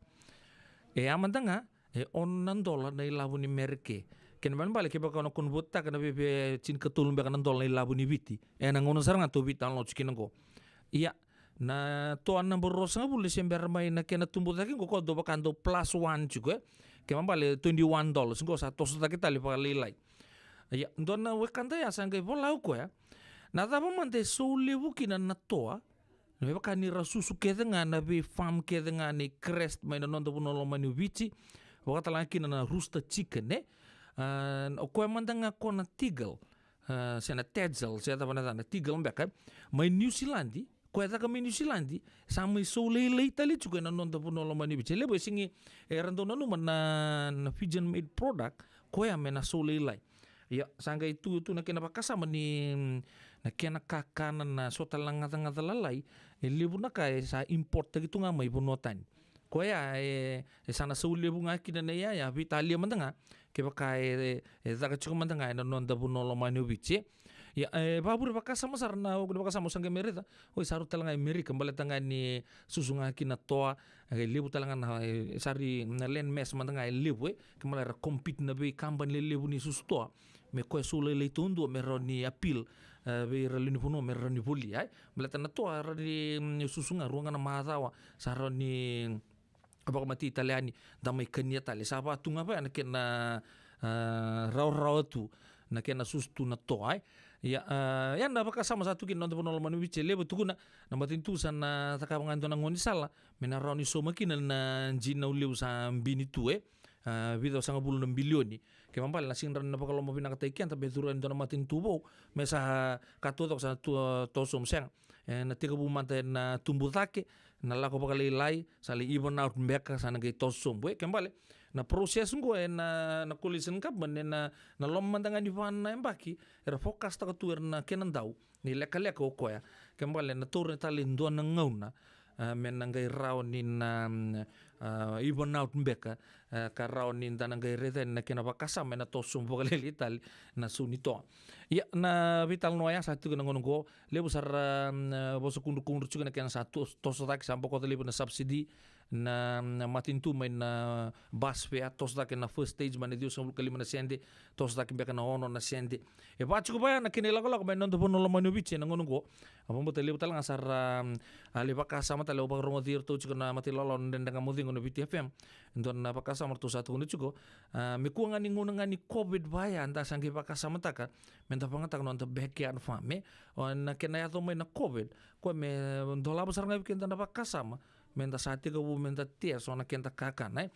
E a mada ga. E ono na dola na ilavo ni Merika. Kena ibalebale kevaka o na convert-taka na veve tinikatolu beka na dola na ilavo ni Viti. E na gauna sara ga tou veitalanoa tiko kina oqo. Ia, na toa naba ruasagavulu ni se bera mai na kena tubu cake oqo, ko dau vaka dau plus one tiko, e. Kena ibalebale twenty-one dollars oqo sa toso cake tale vakalailai. Ia, dua na wekada ya sa qai vola o koya. Na cava mada e sou levu kina na toa, me vaka ni ra susu kece ga na vei farm kece ga ni Crest mai na noda vanua lomani o Viti. Vakatalega kina na Rooster Chicken, e? A, o koya mada ga ko na Tegel, a, se na Tegel, se cava na yacana, Tegel beka, e? Mai New Zealand, koya caka mai New Zealand, sa mai sou lailai tale tiko ena noda vanua lomani o Viti. E levu e sigi, era dau nanuma na, na Fijian made product, koya me na sou lailai. Ia, sa qai tu, tu na kena vakasama ni, mm, na kena kakana na so tale na gacagaca lalai, e levu na ka e sa import-taki tu ga mai vanua tani. Koya e, e sa na sau levu ga kina na iyaya, veitalia mada ga, kevaka e, e, e caka tiko mada ga ena noda vanua lomani o Viti. Ia, e, vavure vakasama sara na, au na vakasama au sa qai mai raica, oi sa rau tale ga e Merika, baleta ga ni susu ga kina toa, e levu tale ga na, e, sari na land mass mada ga e levu, e, kemala era compete na veikabani lelevu ni susu toa. Me koya sou lailai taudua me rawa ni appeal, e, vei ira lewe ni vanua me rawa ni volia, e. Baleta na toa rawa ni, mm, susu ga rua ga na macawa, sa rawa ni vakamatei tale yani, da mai kania tale. Sa vaka tu ga vaya na kena, e, rawarawa tu, na kena susu tu na toa, e. Ia, e, ia na vakasama sa tu kina na noda vanua lomani o Viti, e levu tukuna, na matanitu sa na cakava ga e dua na gaunisala, me na rawa ni sauma kina na dinau levu sa bini tu, e. A, vica sagavulu na bilioni. Kena ibalebale na sega ni rawa ni na vakalomavinakataki keda me curu e dua na matanitu vou, me sa ka taucoko sa tu, a, toso sobu sega. E na tekivu mada ena tubu cake, na lako vakalailai, sa lai even out beka, sa na qai toso sobu. E, kena ibalebale na process oqo ena, na coalition government, ena, na loma mada ga ni va na yabaki, era focus-taka tu ena kena dau ni lekaleka o koya. Kena ibalebale na taura tale e dua na gauna, a, me na qai rawa ni na, mm, a, even out beka, a, ka rawa ni da na qai raica yani na kena vakasama ena toso sobu vakalailai tale na sau ni toa. Ia, na veitalanoa ya sa tiko ena gauna oqo, levu sara, mm, a, vosa kudrukudru tiko na kena sa tos-, toso cake, sa bokoca levu na subsidy, na, na matanitu mai na bus fare, toso cake na first stage mai na ciwasagavulu ka lima na sede, toso cake beka na ono na sede. E vaka tiko vaya na kena ilakolako mai na noda vanua lomani o Viti ena gauna oqo. A vakabauta levu tale ga sara, a, lai vakasama tale, au vakarogoci iratou tiko na mata ilawalawa na Dredre Ga Mo Cegu na Viti F M. Dua na vakasama ratou sa tukuna tiko, a, me kua ga ni gauna ga ni COVID vaya, da sa qai vakasamataka me da vagataka na noda backyard farm, e. O na kena yaco mai na COVID, koya me dolava sara ga vei keda na vakasama, me da sa tekivu me da tea so na keda kakana, e.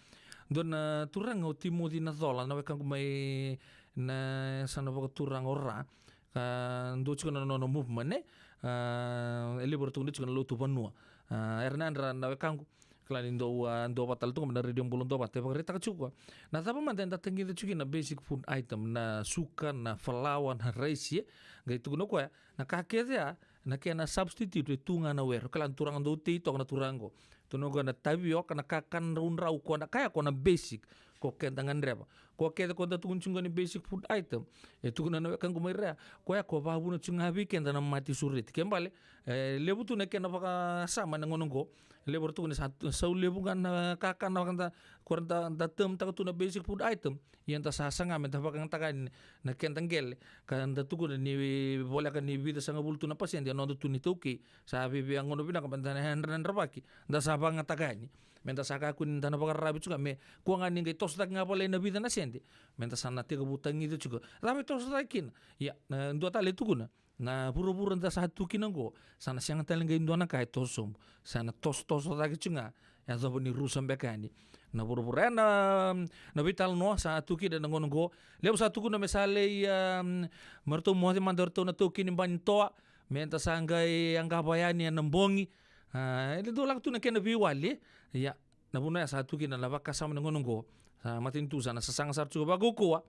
Dua na turaga o Timoci Nacola, na wekaqu mai na yasana vakaturaga o Ra, ka dua tiko na nona movement, e. A, e levu era tukuna tiko na lotu vanua. A, era na yadra na wekaqu, kila ni dou, a, dua vata tale tu ga mai na Radio Bula Duavata, e vakaraitaka tiko koya. Na cava mada eda tagica tiko kina na basic food item, na suka, na falawa, na raisi, e. Qai tukuna o koya, na ka kece ya, na kena substitute e tu ga na were. Kila na turaga dau tei toka na turaga oqo. Tukuna o koya na tavioka, na kakana draudrau, koya na ka ya koya na basic, ko keda gadreva. Koya kece ko da tukuna tiko ni basic food item, e tukuna na wekaqu mai Ra, koya ko vakavuna tiko ga vei keda na mate sureti. Kena ibalebale, e levu tu na kena vakasama ena gauna oqo. E levu era tukuna ni sa, sau levu ga na kakana vaka da, ko ra da, da term-taka tu na basic food item. Ia da sa saga me da vakayagataka yani na keda qele, ka da tukuna ni voleka ni vica sagavulu tu na pasede e noda tu na iTaukei. Sa via, via gauna vinaka me da na yadrayadravaki, da sa vakayagataka yani. Me da sa kakua ni da na vakararavi tiko ga, me kua ga ni qai toso cake ga vale na vica na sede, me da sa na tekivu tagica tiko. Cava e toso cake kina? Ia, na dua tale e tukuna, na vuravura da sa tu kina oqo, sa na sega tale qai dua na ka e toso sobu. Sa na tosotoso cake tiko ga, e yacova ni rusa beka yani na vuravura. E na, na veitalanoa sa tu kina ena gauna oqo. Levu sa tukuna me sa lai, a, me ratou moce mada o iratou na taukei ni bai ni toa, me da sa qai yaqava yani ena bogi. A, e dau lako tu na kena veiwali. Ia, na vanua ya sa tu kina na vakasama ena gauna oqo. Sa matanitu sa na sasaga sara tiko vakaukauwa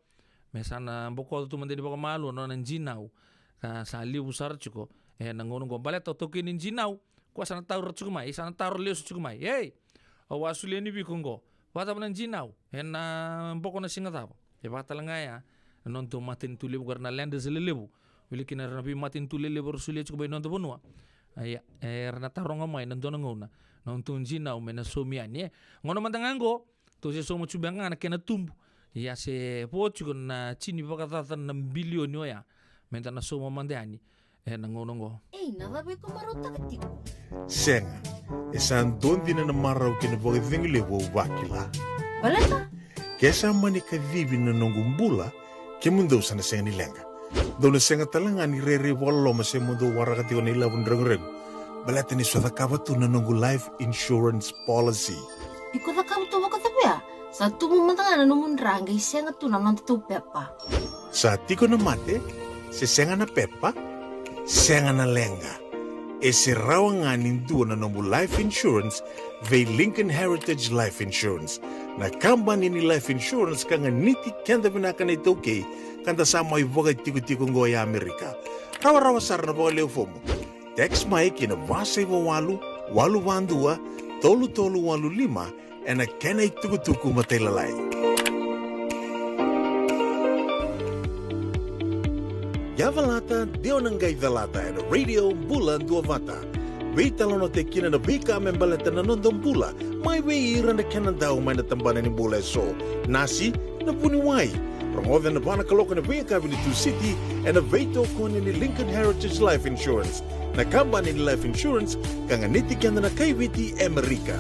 me sa na bokoca tu mada ni vakamalua na nona jinau. Ka sa levu sara tiko ena gauna oqo baleta o taukei ni jinau, koya sa na taura tiko mai, sa na taura lesu tiko mai. Ei, au a solia yani vei iko oqo, vakacava na jinau, ena boko na siga cava? E vaka tale ga ya na noda matanitu levu, ka ra na lenders lelevu. Wili kina era na veimatanitu lelevu era solia tiko mai noda vanua. Ia, era na taroga mai na dua na gauna na noda jinau me na saumi yani. E gauna mada ga oqo, tou se sauma tu beka ga na kena tubu. Ia se vo tiko na tini vakacaca na bilioni oya me da na sauma mada yani ena gauna oqo. Ei, na cava iko marautaka tiko? Sega. E sa dua dina na marau kei na vakacegu levu au vakila. Baleta? Ke sa mani kacivi na noqu bula, kemudou sa na sega ni leqa. Dou na sega tale ga ni rairai vakaloloma se mo dou waraka tiko na ilavo ni reguregu. Baleta ni sa cakava tu na noqu life insurance policy. Iko cakava tu vakacava ya? Sa tubu mada ga na nomu dra qai sega tu na noda tou pepa. Sa tiko na mate, se sega na pepa, sega na leqa. E se rawa ga ni dua na nomu life insurance vei Lincoln Heritage Life Insurance, na kabani ni life insurance ka ganiti keda vinaka na iTaukei, ka da sa mai vakatikotiko oqo e Amerika. Rawarawa sara na vakalewe fomu. Text mai ki na va saiva walu, walu va dua, tolu tolu walu lima, ena kena itukutuku matailalai. Ia calata, de o na qai calata ena Radio Bula Duavata. Veitalanoataki kina na veika me baleta na noda bula, mai vei ira na kena dau mai na tabana ni bula eso. Nasi, na vuniwai. Rogoca ena va na kaloko ena veiyakavi ni Tusiti ena veitokoni ni Lincoln Heritage Life Insurance, na kabani ni life insurance ka ganiti keda na kaiviti e Amerika.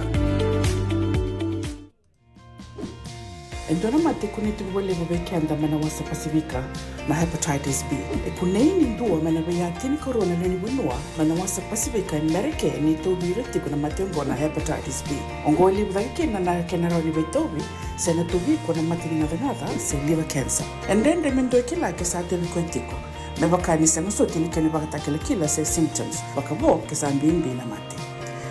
E dua na mate e kunei tiko vakalevu vei keda mai na wasa Pasifika, na hepatitis B. E kunei ni dua mai na veiya tinikarua na lewe ni vanua mai na wasa Pasifika e Merika ni tauvi ira tiko na mate oqo na hepatitis B. Oqo e levu cake kina na kena rawa ni veitauvi se na tauvi iko na mate ni gacagaca se liver cancer. E dredre me dua e kila ke sa tauvi koya tiko, me vaka ni sega soti ni kena ivakatakilakila se symptoms, vakavo ke sa bibi na mate.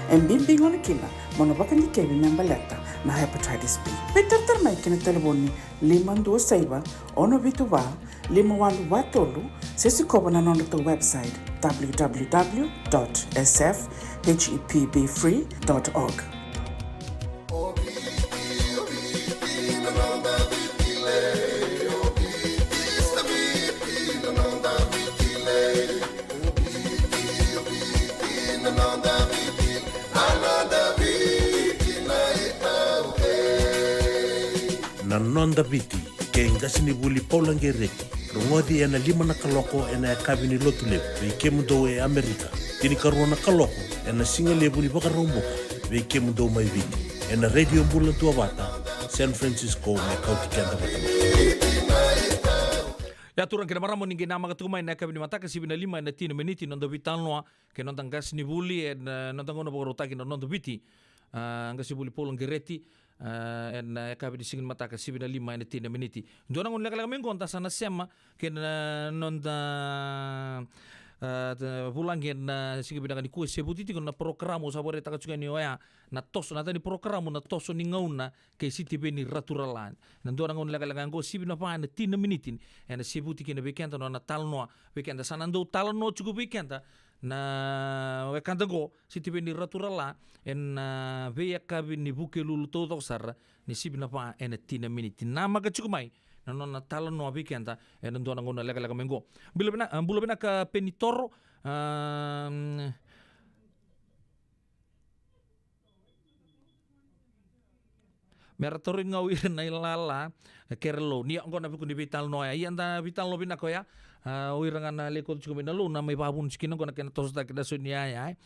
E bibi gona kina mo na vakadikevi me baleta na hepatitis B. Veitaratara mai ki na talevoni lima dua saiva, ono vitu va, lima walu va tolu, se sikova na nodratou website, w w w dot s f h e p b free dot org. Na Noda Viti, kei qasenivuli Paula Qereti. Rogoci ena lima na kaloko ena yakavi ni Lotulevu vei kemudou e Amerika. Tinikarua na kaloko ena sigalevu ni Vakaraubuka vei kemudou mai Viti, ena Radio Bula Duavata, San Francisco, me kauti keda vata mai. Ia turaga kei na marama, ni qai namaka tiko mai na yakavi ni mataka, sivi na lima ena tini na miniti na noda veitalanoa kei na noda qasenivuli ena noda gauna vakarautaki na Noda Viti. A, qasenivuli Paula Qereti, a, ena yakavi ni siga ni mataka, sivi na lima ena tini na miniti. Dua na gauna lekaleka mai qo da sa na sema kei na noda, a, vulagi ena siga vinaka nikua, e sevuti tiko na porokaramu au sa vakaraitaka tiko yani oya, na toso, na yaca ni porokaramu na Toso ni Gauna kei Sitiveni Raturala. Na dua na gauna lekaleka qo, sivi na va ena tini na miniti, ena sevuti kina vei keda na nona talanoa vei keda. Sa na dau talanoa tiko vei keda na wekada qo, Sitiveni Raturala, ena veiyakavi ni Vukelulu taucoko sara, ni sivi na va ena tini na miniti. Namaka tiko mai na nona talanoa vei keda ena dua na gauna lekaleka mai qo. Bula vina-, a, bula vinaka Peni Toro, a, mm, me ra tarogi au ira na ilala, e, kere lou. Ni oqo na vuku ni veitalanoa oya. Ia da veitalanoa vinaka oya. A, o ira ga na lekoci tiko mai na lou, na mai vavuna tiko kina oqo na kena tosotaki na so ni yaya, e.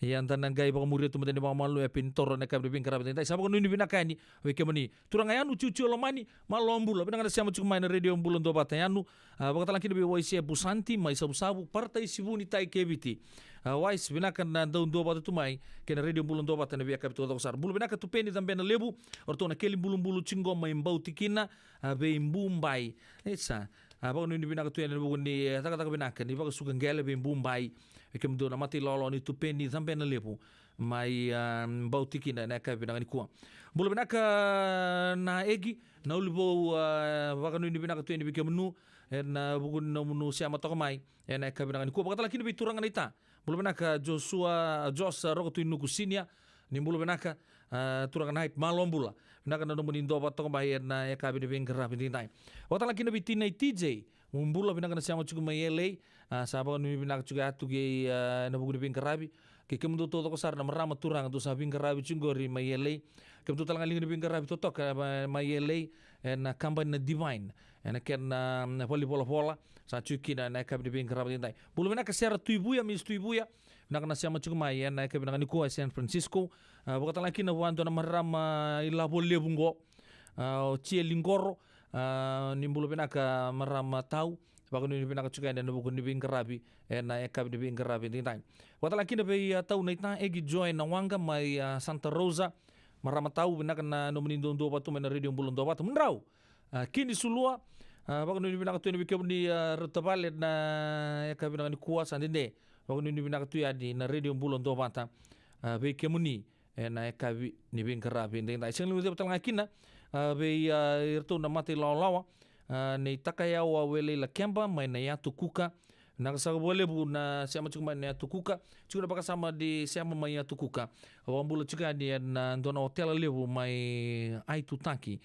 Ia da na qai vakamuria tu mada ni vakamalua e Peni Toro ena yakavi ni veiqaravi edaidai. Sa vakanuinui vinaka yani vei kemuni. Turaga Yanu, Tiotio Lomani, malo bula. Vinaka na sema tiko mai na Radio Bula Duavata, Yanu. A, vakatalega kina vei Waise Busanti mai Savusavu, Parataisi Vuni, Tai Keviti. A, Wais, vinaka na dau duavata tu mai kei na Radio Bula Duavata ena veiyakavi taucoko sara. Bula vinaka Tupeni Cabena Levu, o ratou na keli bulubulu tiko mai Bautikina, a, vei Bubai. Isa, A, vakanuinui vinaka tu yani ena vuku ni, e, cakacaka vinaka ni vakasuka qele vei Bubai, vei kemudou na mata ilawalawa ni Tupeni Cabena Levu mai, a, Bautikina ena yakavi vinaka nikua. Bula vinaka na Egi, na Uluvou, a, vakanuinui vinaka tu yani vei kemunu ena vuku ni nomunu sema toka mai ena yakavi vinaka nikua. Vakatala kina vei turaga na ita. Bula vinaka Joshua, Josh Roko Tui Nuku Senior. Ni bula vinaka, a, turaga na Ait, malo bula. Vinaka na nomuni dua vata toka mai ena yakavi ni veiqaravi edaidai. Vakatala kina vei tinai T J. Mo bula, vinaka na sema tiko mai L A. A, sa vakanuinui vinaka tiko yatu kei, a, ena vuku ni veiqaravi. Kei kemudou taucoko sara na marama turaga dou sa veiqaravi tiko qori mai L A. Kemudou tale ga liga ni veiqaravi totoka, a, mai L A, ena kabani na Divine. Ena kena, a, valenivolavola. Sa tiko kina ena yakavi ni veiqaravi edaidai. Bula vinaka Sera Tuivuya, Miss Tuivuya. Vinaka na sema tiko mai ena yakavi vinaka nikua e San Francisco. A, vakatala kina vua dua na marama ilavo levu qo. A, o Tia Liqoro. A, ni bula vinaka marama tau. Vakanuinui vinaka tiko yani ena vuku ni veiqaravi ena yakavi ni veiqaravi edaidai. Vakatala kina vei, a, tau na ita Egi Joy na Waqa mai, a, Santa Rosa. Marama tau, vinaka na nomuni duadua vata mai na Radio Bula Duavata. Mudrau. A, Kini Sulua, a, vakanuinui vinaka tu yani vei kemuni, a, rau tavale na yakavi vinaka nikua sa dede. Vakanuinui vinaka tu yani na Radio Bula Duavata, a, vei kemuni ena yakavi ni veiqaravi edaidai. Sega ni guilecava tale ga kina, a, vei, a, iratou na mata ilawalawa, a, nei Takayawa Welei Lakeba mai na Yatu Kuka, Vinaka saka vakalevu na sema tiko mai na Yatu Kuka. Tiko na vakasama ni sema mai Yatu Kuka. Au vakabula tiko yani ena dua na otela levu mai Aitutaki.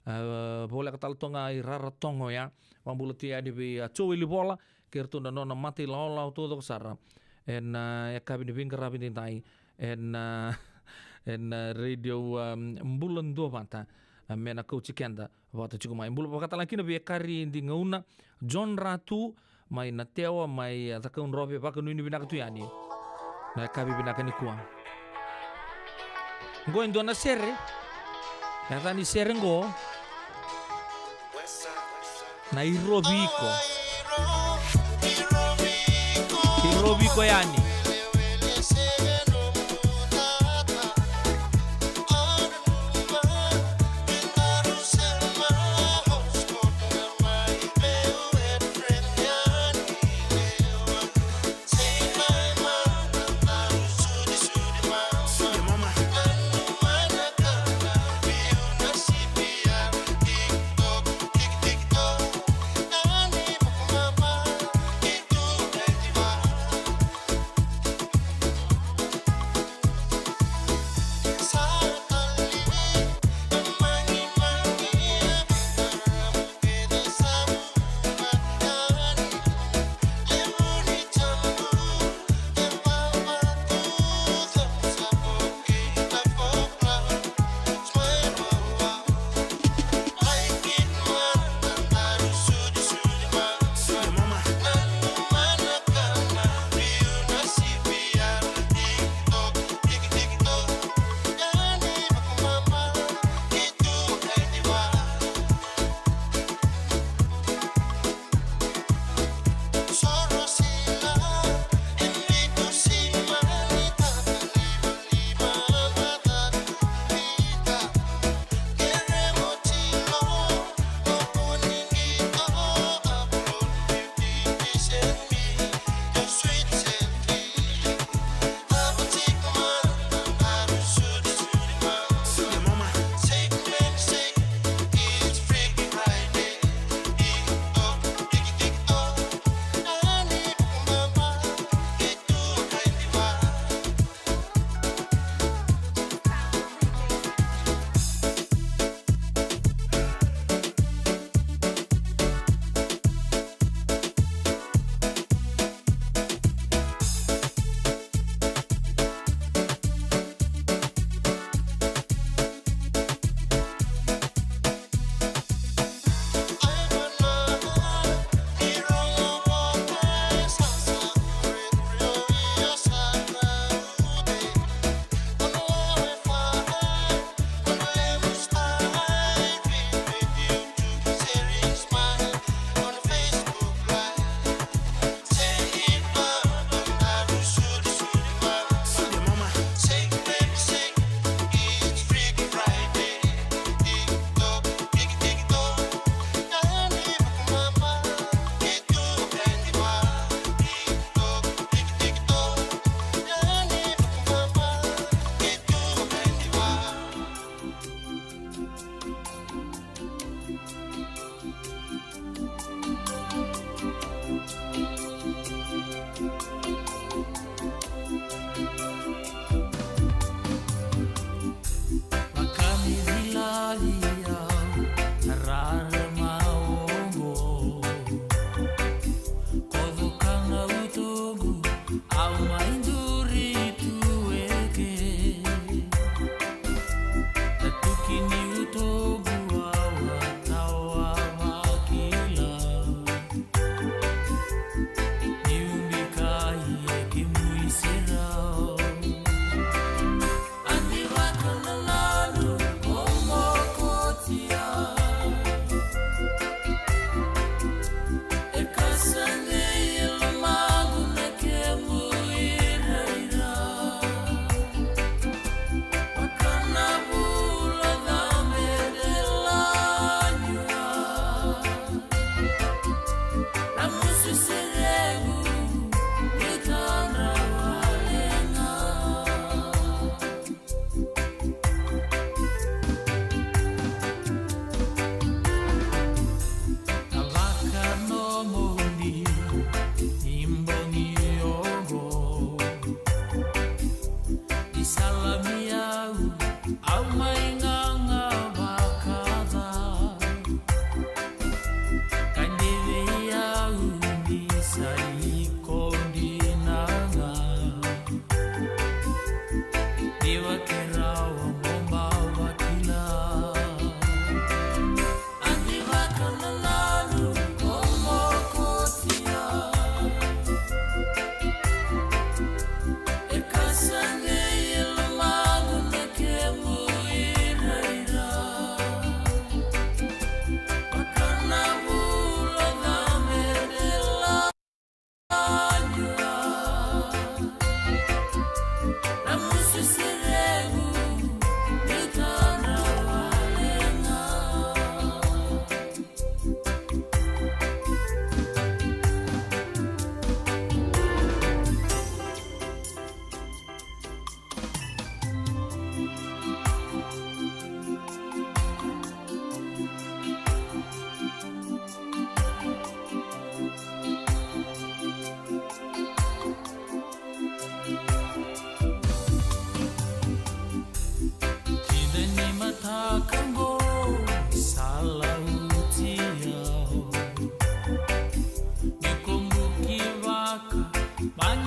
A, voleka tale toka ga i Raratoga oya. Vakabula tiko yani vei, a, Joeli Vola kei ratou na nona mata ilawalawa taucoko sara. Ena, a, yakavi ni veiqaravi edaidai. Ena, a, ena, a, Radio, a, Bula Duavata. A, me na kauti keda vata tiko mai. Bula vakatale ga kina vei Ekari Digauna, John Ratu, mai Natewa, mai, a, Cakaudrove, vakanuinui vinaka tu yani na yakavi vinaka nikua. Qo e dua na sere, e yaca ni sere qo na Irovi Iko. Irovi Iko yani.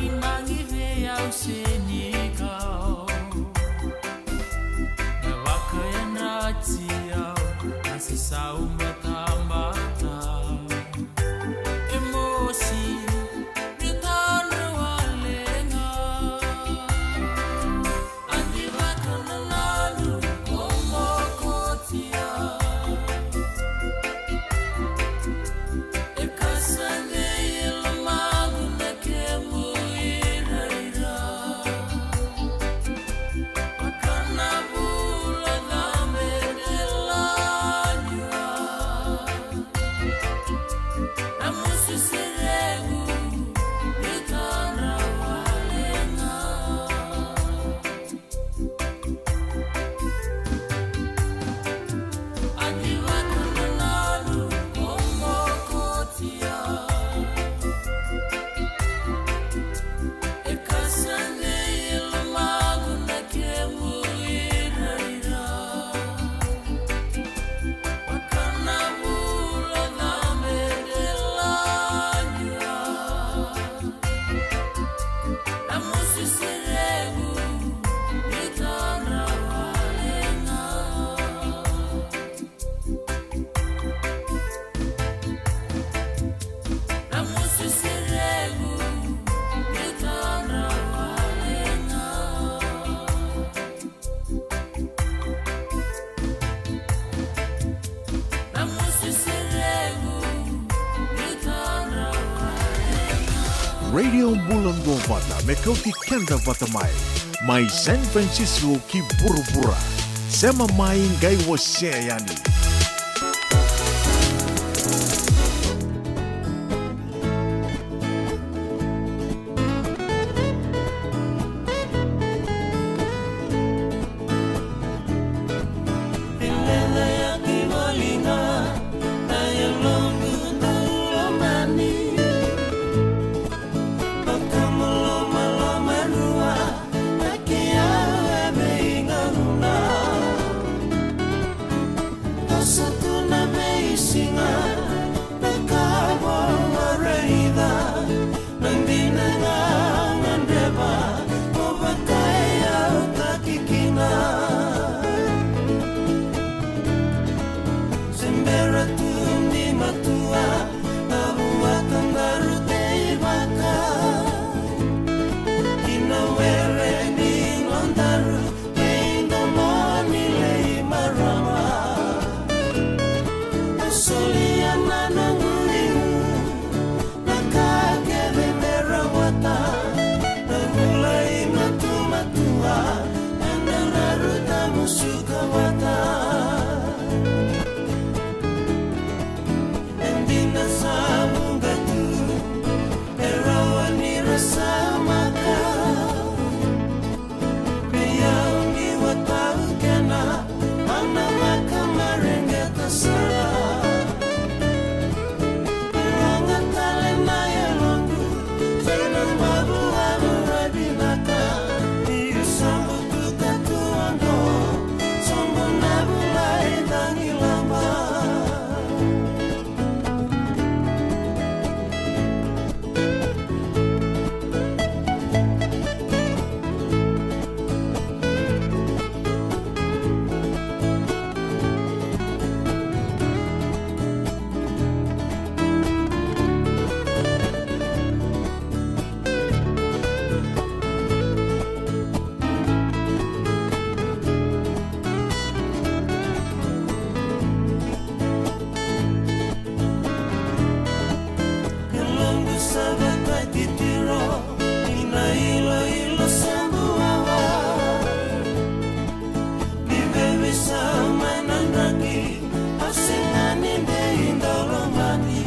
Imagi vei au se ni kau, na vakayadrati au, na se sau batabata. E mosi, ni tadra wale ga. A di vakanananu o mokotia. E kasa dei e lomaqu na kemu iraira. Vaka na vula cabe de laliwa. Na musu seregu e tadra wale ga. Radio Bula Duavata, me kauti keda vata mai. Mai San Francisco ki vuravura. Sema mai qai wasea yani. Na dina ga gadreva, o vakayautaki kina. Se bera tu ni matua, na vua tadaru teivaka. Ki na were ni nodaru, kei domoni lei marama. A solia na noqu liu, na ka kece me rawata, na vula i matumatua, ena raru tamusuka vata. E dina sa vuqa tu, e rawa ni ra samaka. Vei au ni watau kena, au na vakamareqeta sara. Rogo tale na yaloqu, sa na vavu, vavu, vavinaka. Niu sa butuka tu oqo, soqo na vula e cagilaba. Yaloqu sa vakatikitiro, ni na iloilo sa buawa. Ni veiveisau mai na draki, au sega ni dei dau lomani.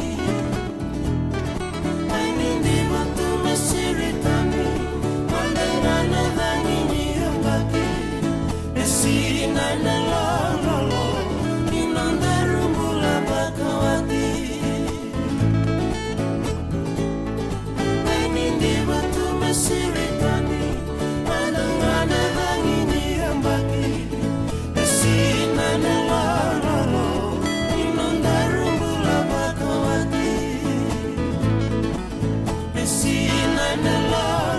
Ai ni diva tu me siri tani, mada ga na cagi ni yabaki. E sinai na lololo ni nodaru bula vakawati. Ai ni diva tu me siri tani, mada ga na cagi ni yabaki. E sinai na lololo ni nodaru bula vakawati. E sinai na lololo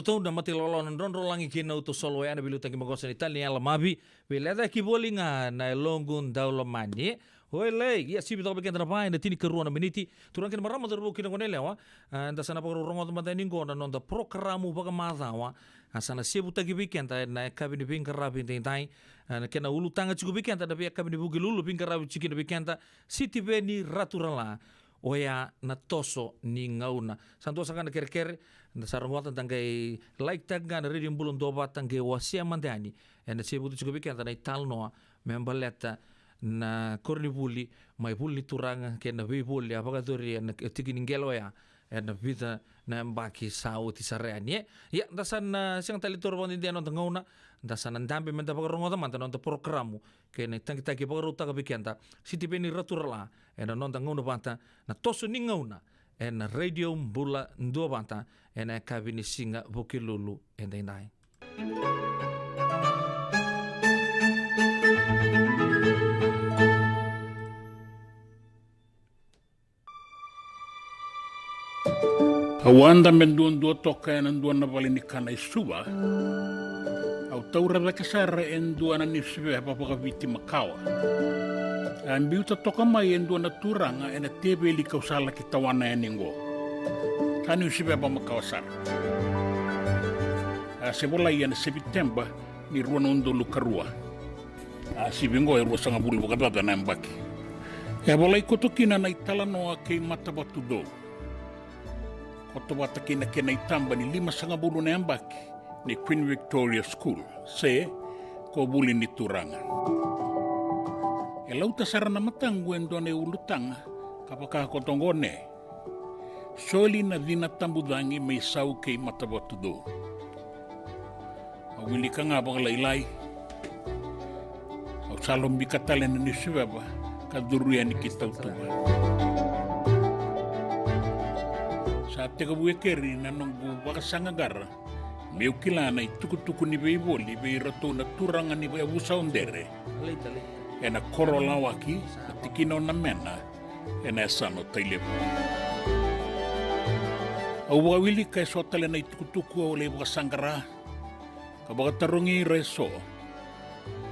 Tou na mata ilawalawa na drodrolagi kei na uto solo oya na veiliutaki maqosa ni tali ni yala mavi. Veilecayaki voli ga na yaloqu daulomani. Oi lei, ia sivi toka vei keda na va ena tinikarua na miniti. Turaga kei na marama, cauravou kei na goneyalewa. A, da sa na vakarorogoca mada yani qo na noda porokaramu vakamacawa. A, sa na sevutaki vei keda ena yakavi ni veiqaravi edaidai. A, na kena ulutaga tiko vei keda na veiyakavi ni Vukelulu, veiqaravi tiko kina vei keda Sitiveni Raturala. Oya na toso ni gauna. Sa dua saka na kerekere, da sa rogoca, da qai like taka ga na Radio Bula Duavata, qai wasea mada yani ena sevuta tiko vei keda na italanoa me baleta na koronivuli mai Vuli ni Turaga kei na veivoli a vakayacori ena tiki ni qele oya ena vica na yabaki sa oti sara yani, e. Ia, da sa na sega tale ni taura vakadede na noda gauna, da sa na dabe me da vakarogoca mada na noda porokaramu kei na itagitaki vakarautaka vei keda Sitiveni Raturala ena noda gauna vata, na toso ni gauna ena Radio Bula Duavata ena yakavi ni siga Vukelulu edaidai. Au a dabe duadua toka ena dua na vale ni kana e Suva. Au taura cake sara e dua na niusiveva vakaviti makawa. A biuta toka mai e dua na turaga ena teveli kau sa laki tawana yani qo. Sa niusiveva makawa sara. A se volai ena Seviteba ni rua na udolu ka rua. A sivi qo e ruasagavulu vakacaca na yabaki. E a volai koto kina na italanoa kei Matavatucou. Koto vata kei na kena itaba ni limasagavulu na yabaki ni Queen Victoria School, se ko Vuli ni Turaga. E lauta sara na mataqu e dua na iulutaga ka vaka koto qo ne: Soli na cina tabucagi me isau kei Matavatucou. Au wilika ga vakalailai. Au sa lobika tale na niusiveva ka curu yani ki tautuba. Sa tekivu e keri na noqu vakasaqaqara meu kila na itukutuku ni veivoli vei iratou na turaga ni yavusa o Dere ena koro o Lawaki, na tikina o Namena, ena yasana o Tailevu. Au vakawilika eso tale na itukutuku au lai vakasaqara ka vakatarogi ira eso.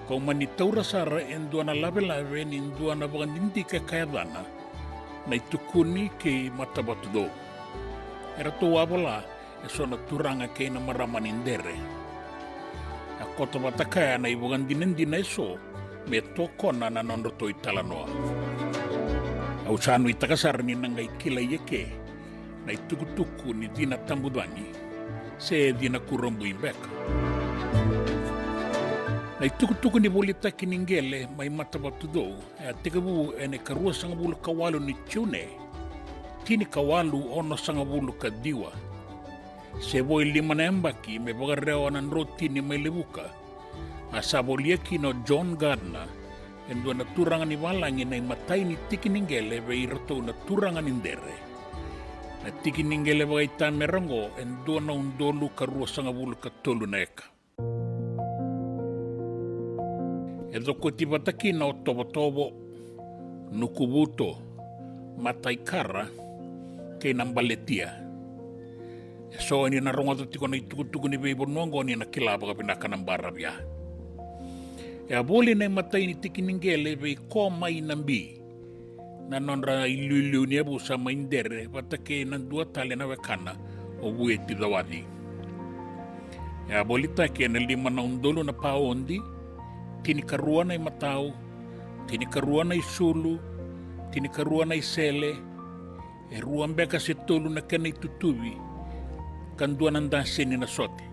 Kau mani taura sara e dua na lavelave ni dua na vakadidike ka yacana Na iTukuni kei Matavatucou. Eratou a vola eso na turaga kei na marama ni Dere. A koto vata kaya na ivakadinadina eso me tokona na nodratou italanoa. Au sa nuitaka sara ni na qai kilai eke na itukutuku ni cina tabucagi se cina kurabui beka. Na itukutuku ni volitaki ni qele mai Matavatucou e a tekivu ena ikaruasagavulu ka walu ni June, tinikawalu onosagavulu ka ciwa. Se vo e lima na yabaki me vakarewa na drotini mai Levuka, a sa volia kina o John Gardner, e dua na turaga ni valagi, na imatai ni tiki ni qele vei iratou na turaga ni Dere. Na tiki ni qele vakaitamera oqo e dua na udolu ka ruasagavulu ka tolu na eka. E cokoti vata kina o Tovotovo, Nukuvuto, Mataikara kei na Baletia. Eso ni na rogoca tiko na itukutuku ni veivanua oqo ni na kila vakavinaka na baravia. E a voli na imatai ni tiki ni qele vei Komainabi, na nodra iliuliu ni yavusa mai Dere, vata kei na dua tale na wekana o Vueti Cawaci. E a volitaki ena lima na udolu na paodi, tinikarua na imatau, tinikarua na isulu, tinikarua na isele, e rua beka se tolu na kena itutuvi, ka dua na daseni na sote.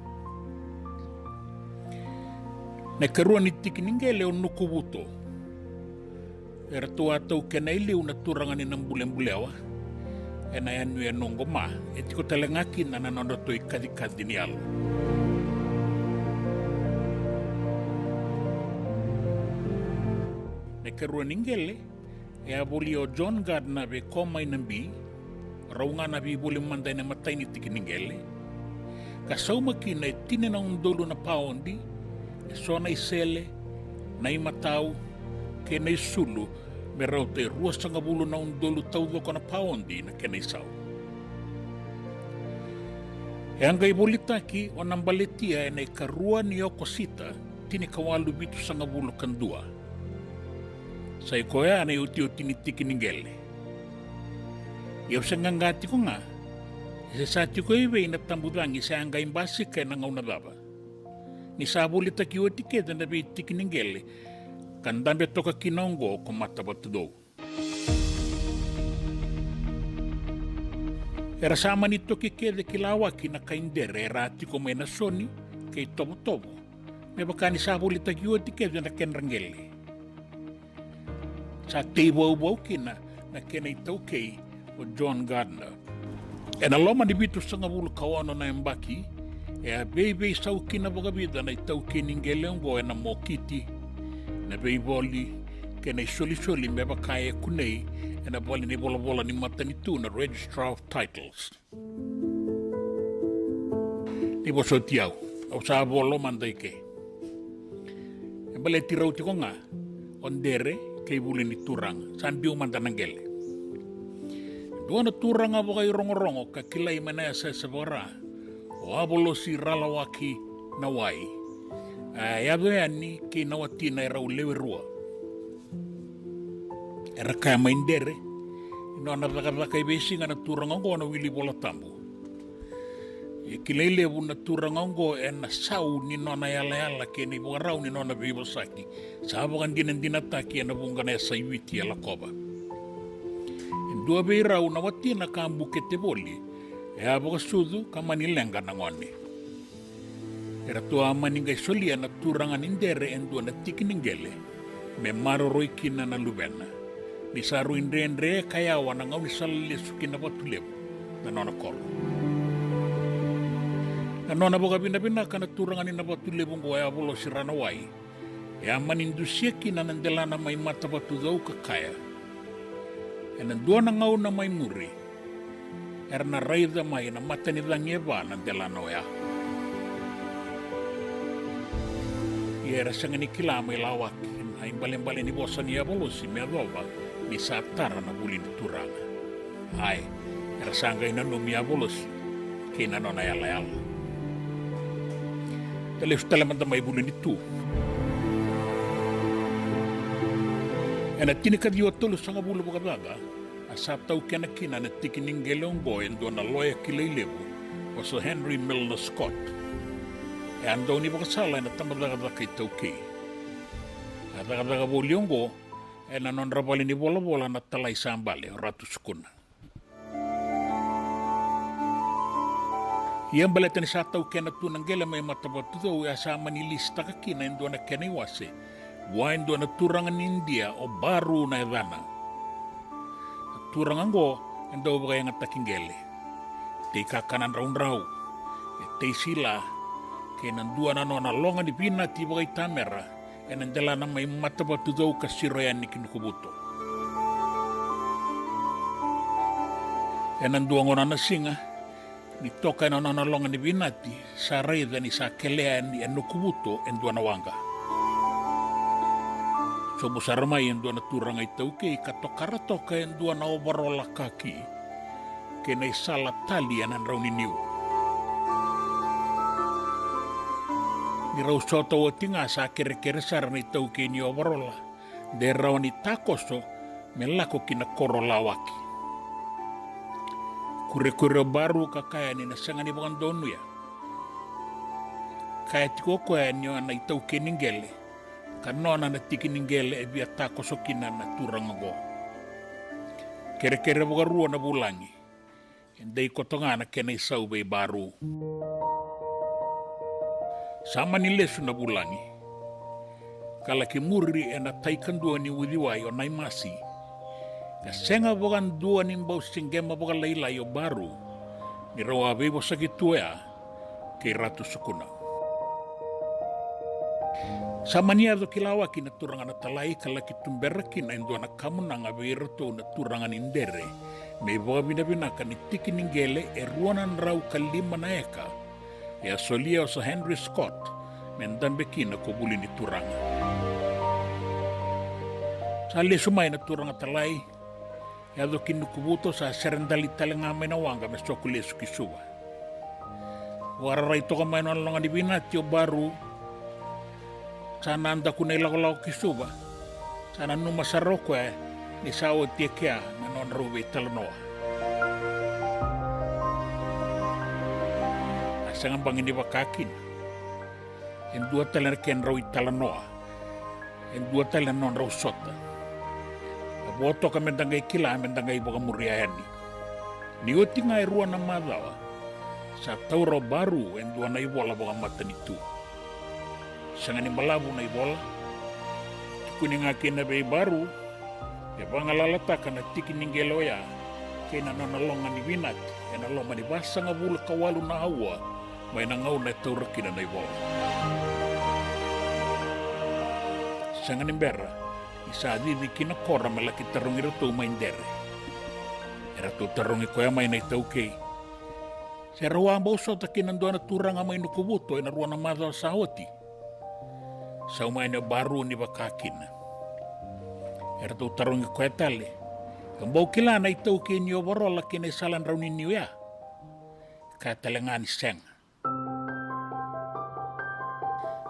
Na ikarua ni tiki ni qele o Nukuvuto. Eratou a taukena e liu na turaga ni Nabulebulewa ena yanuyanu oqo, ma e tiko tale ga kina na nodratou ikacikaci ni yalo. Na ikarua ni qele e a volia o John Gardner vei Komainabi, rau ga na veivoli mada ena imatai ni tiki ni qele, ka sauma kina e tini na udolu na paodi, eso na isele, na imatau kei na isulu, me rauta e ruasagavulu na udolu taucoko na paodi na kena isau. E a qai volitaki o Nabaletia ena ikarua ni Okosita, tinikawalu vitusagavulu ka dua. Sa i koya na iotioti ni tiki ni qele. Ia au se qaqa tiko ga, e se sa tiko i vei na tabucagi se a qai basika ena gauna cava. Ni sa volitaki oti kece na veitiki ni qele, ka dabe toka kina oqo ko Matavatucou. Era sa mani toki kece ki Lawaki na kai Dere era a tiko mai Nasoni kei Tovotovo, me vaka ni sa volitaki oti kece na kedra qele. Sa tei vauvau kina na kena itaukei o John Gardner. Ena loma ni vitusagavulu ka ono na yabaki, e a veiveisau kina vakavica na itaukei ni qele oqo ena mokiti, na veivoli, kei na isolisoli me vaka e kunei ena vale ni volavola ni matanitu na Registrar of Titles. Ni vosoti au, au sa volo mada i ke. E baleti rau tiko ga o Dere kei Vuli ni Turaga, sa biu mada na qele. Dua na turaga vakairogorogo ka kilai mai na yasayasa vaka-Ra, o Avolosi Ralawaki Nawai, a yaco yani kei na watina e rau lewe rua. Era kaya mai Dere ni nona cakacaka e veisiga na turaga oqo na wili Vola Tabu. E kilai levu na turaga oqo ena sau ni nona yalayala kei na ivakarau ni nona veivosaki sa vakadinadinataki ena vuqa na yasa i Viti e lakova. E dua vei rau na watina ka bukete voli, e a vakasucu ka mani leqa na gone. Eratou a mani qai solia na turaga ni Dere e dua na tiki ni qele me maroroi kina na luvena, ni sa rui dredre ka yawa na gaunisala lesu ki Navatulevu na nona koro. Na nona vakavinavinaka na turaga ni Navatulevu oqo e Avolosi Ranawai, e a mani dusia kina na delana mai Matavatucou ka kaya, ena dua na gauna mai muri, era na raica mai na matanicagi e va na delana oya. Ia era sega ni kila mai Lawaki na ibalebale ni vosa ni Avolosi me yacova ni sa tara na Vuli ni Turaga. Ae, era sa qai nanumi Avolosi kei na nona yalayala. Da lesu tale mada mai Vuli ni Tu. Ena tinikaciwa tolusagavulu vakacaca, a sa taukena kina na tiki ni qele oqo e dua na loya kilai levu, o Sir Henry Milner Scott. E a dau ni vakasala ena tabacakacaka itaukei. A cakacaka voli oqo ena nodra vale ni volavola na talai sa bale, o Ratu Sukuna. Ia baleta ni sa taukena tu na qele mai Matavatucou, e a sa mani lisitaka kina e dua na kena iwase vua e dua na turaga ni Idia, o Baru na yacana. Na turaga oqo e dau vakayagataki qele, tei kakana draudrau, e tei sila, kei na dua na nona loga ni vinati vakaitamera ena delana mai Matavatucou ka siro yani ki Nukuvuto. Ena dua gona na siga, ni toka ena nona loga ni vinati, sa raica ni sa kele yani e Nukuvuto e dua na waqa. Sobu sara mai e dua na turaga itaukei ka tokara toka e dua na ovarola kaki kei na isala tali ena drau ni niu. Ni rau sota oti ga, sa kerekere sara na itaukei ni ovarola de rawa ni takoso me lako ki na koro Lawaki. Kurekure o Baru ka kaya ni na sega ni vakadonuya. Kaya tiko o koya ni o na itaukei ni qele, ka nona na tiki ni qele e via takoso kina na turaga oqo. Kerekere vakarua na vulagi. E dei koto ga na kena isau vei Baru. Sa mani lesu na vulagi, ka laki muri ena tai kadua ni uciwai o Naimasi. Ka sega vakadua ni bau siqema vakalailai o Baru ni rau a veivosaki tu oya kei Ratu Sukuna. Sa mani yaco ki Lawaki na turaga na talai ka laki tubera kina e dua na kamunaga vei iratou na turaga ni Dere me ivakavinavinaka ni tiki ni qele e rua na drau ka lima na eka e a solia o Sir Henry Scott me dabe kina ko Vuli ni Turaga. Sa lesu mai na turaga talai, yaco ki Nukuvuto, sa sere dali tale ga mai na waqa me soko lesu ki Suva. Vakararai toka mai na nona loga ni vinati o Baru. Sa na daku na ilakolako ki Suva. Sa nanuma sara o koya ni sa oti e kea na nodrau veitalanoa. A sega bagi ni vaka kina. E dua tale na kedrau italanoa. E dua tale na nodrau sota. A vo toka me da qai kila, me da qai vakamuria yani. Ni oti ga e rua na macawa, sa taura o Baru e dua na ivola vakamatanitu. Sega ni balavu na ivola. Tukuni ga kina vei Baru me vagalalataka na tiki ni qele oya kei na nona loga ni vinati ena loma ni vasagavulu ka walu na aua mai na gauna e taura kina na ivola. Sega ni bera ni sa cici ki na koro me laki tarogi iratou mai Dere. Eratou tarogi koya mai na iTaukei se rau a bau sota kina dua na turaga mai Nukuvuto ena rua na macawa sa oti. Sauma yani o Baru ni vaka kina. Eratou tarogi koya tale, e bau kila na iTaukei ni ovarola kei na isala drau ni niu ya? Kaya tale ga ni sega.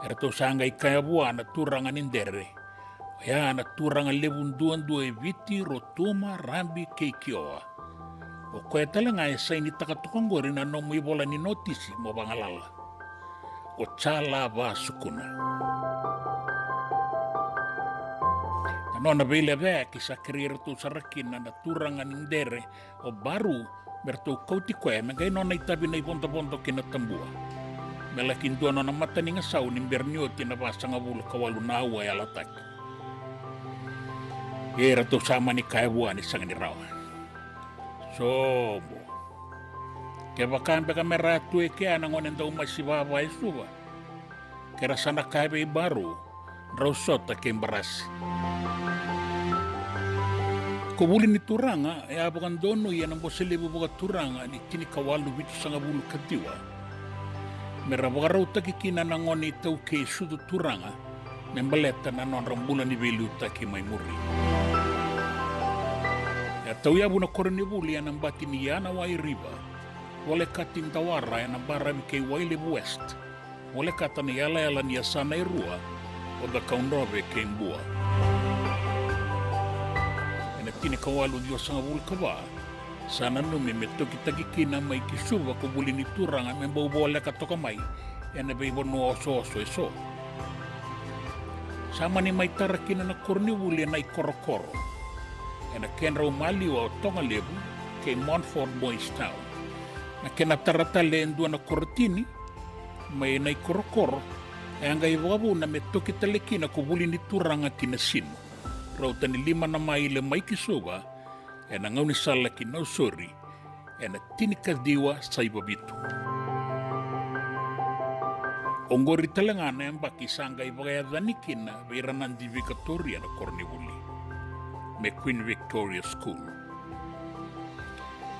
Eratou sa qai kaya vua na turaga ni Dere, oya na turaga levu duadua e Viti, Rotuma, Rabi kei Kioa. O koya tale ga e sainitaka toka oqori na nomu ivola ni notisi mo vagalala. O Cala Vasukuna. Na nona veilevea ki sa kerei iratou sara kina na turaga ni Dere o Baru me ratou kauti koya me qai nona itavi na ivodovodo ki na Tabua. Me laki dua nona matanigasau ni bera ni oti na vasagavulu ka walu na aua e yalataki. Ia eratou sa mani kaya vua ni sega ni rawa. Sobo. Kevaka beka me ra tu e kea na gone dau masi vava e Suva, ke ra sa na kaya vei Baru, drau sota kei Barasi. Ko Vuli ni Turaga e a vakadonui ena Bose Levu Vakaturaga ni tinikawalu vitusagavulu ka ciwa me ra vakarautaki kina na gone iTaukei sucu turaga me baleta na nodra bula ni veiliutaki mai muri. E a tauyavu na koronivuli ena bati ni Yanawai River, volekati Dawara ena baravi kei Wailevu West, volekata na iyalayala ni yasana e rua o Cakaudrove kei Bua. Ena tinikawalu ciwasagavulu ka va, sa nanumi me tokitaki kina mai ki Suva ko Vuli ni Turaga me bau voleka toka mai ena veivanua osooso eso. Sa mani mai tara kina na koronivuli ena ikorokoro, ena kedrau maliwa o Togalevu kei Montfort Boys Town. Na kena tara tale e dua na korotini mai na ikorokoro, e a qai vakavuna me toki tale kina ko Vuli ni Turaga ki Nasinu, rauta ni lima na maile mai ki Suva, ena gaunisala ki Nausori, ena tinikaciwa saiva vitu. Oqori tale ga na yabaki sa qai vakayacani kina vei Ranadi Vikatoria na koronivuli me Queen Victoria School.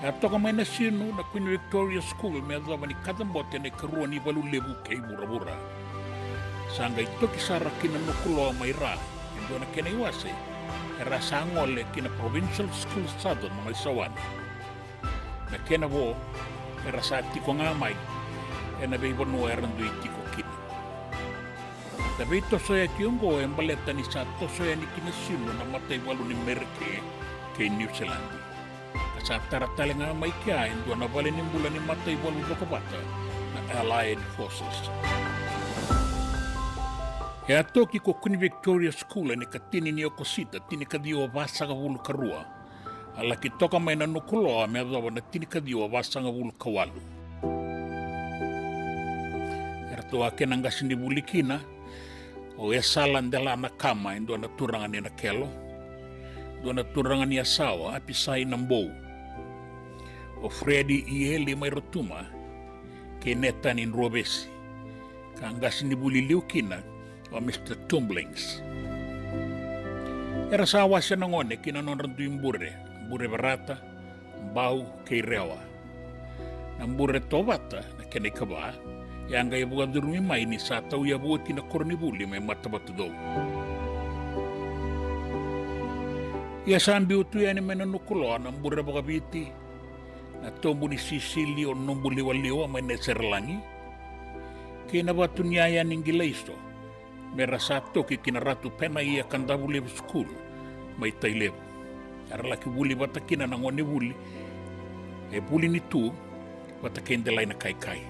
E a toka mai Nasinu na Queen Victoria School me yacova ni kacabote na ikarua ni valu levu kei vuravura. Sa qai toki sara ki na Nukuloa mai ra, e dua na kena iwase era sa gole ki na Provincial School Southern mai Sawani. Na kena vo era sa tiko ga mai ena veivanua era dui tiko kina. Na veitosoyaki oqo e baleta ni sa toso yani ki Nasinu na mataivalu ni Merika kei Niusiladi, ka sa tara tale ga mai kea e dua na valenibula ni mataivalu cokovata, na Allied Forces. E a toki ko Queen Victoria School ena ikatini ni Okosita, tinikaciwa vasagavulu ka rua. A laki toka mai na Nukuloa me yacova na tinikaciwa vasagavulu ka walu. Eratou a kena qasenivuli kina o Esala Dela Nakama, e dua na turaga ni Nakelo, dua na turaga ni Yasawa, Apisai Nabou, o Fredi Ieli mai Rotuma, kei Netani Druavesi, ka qasenivuli liu kina o Mister Tumblings. Era sa wase na gone ki na nodra dui bure, bure Verata, Bau kei Rewa. Na bure Tovata, na kena ikava, e a qai vakacurumi mai ni sa tauyavu oti na koronivuli mai Matavatucou. Ia sa biu tu yani mai na Nukuloa na bure vakaviti, na tobu ni sisili o Nobuliwaliwa mai Naserelagi, kei na vatu ni yaya ni qilaiso, me ra sa toki ki na Ratu Penaia Kadavulevu School mai Tailevu. Era laki vuli vata kina na gonevuli e Vuli ni Tu vata kei Delainakaikai.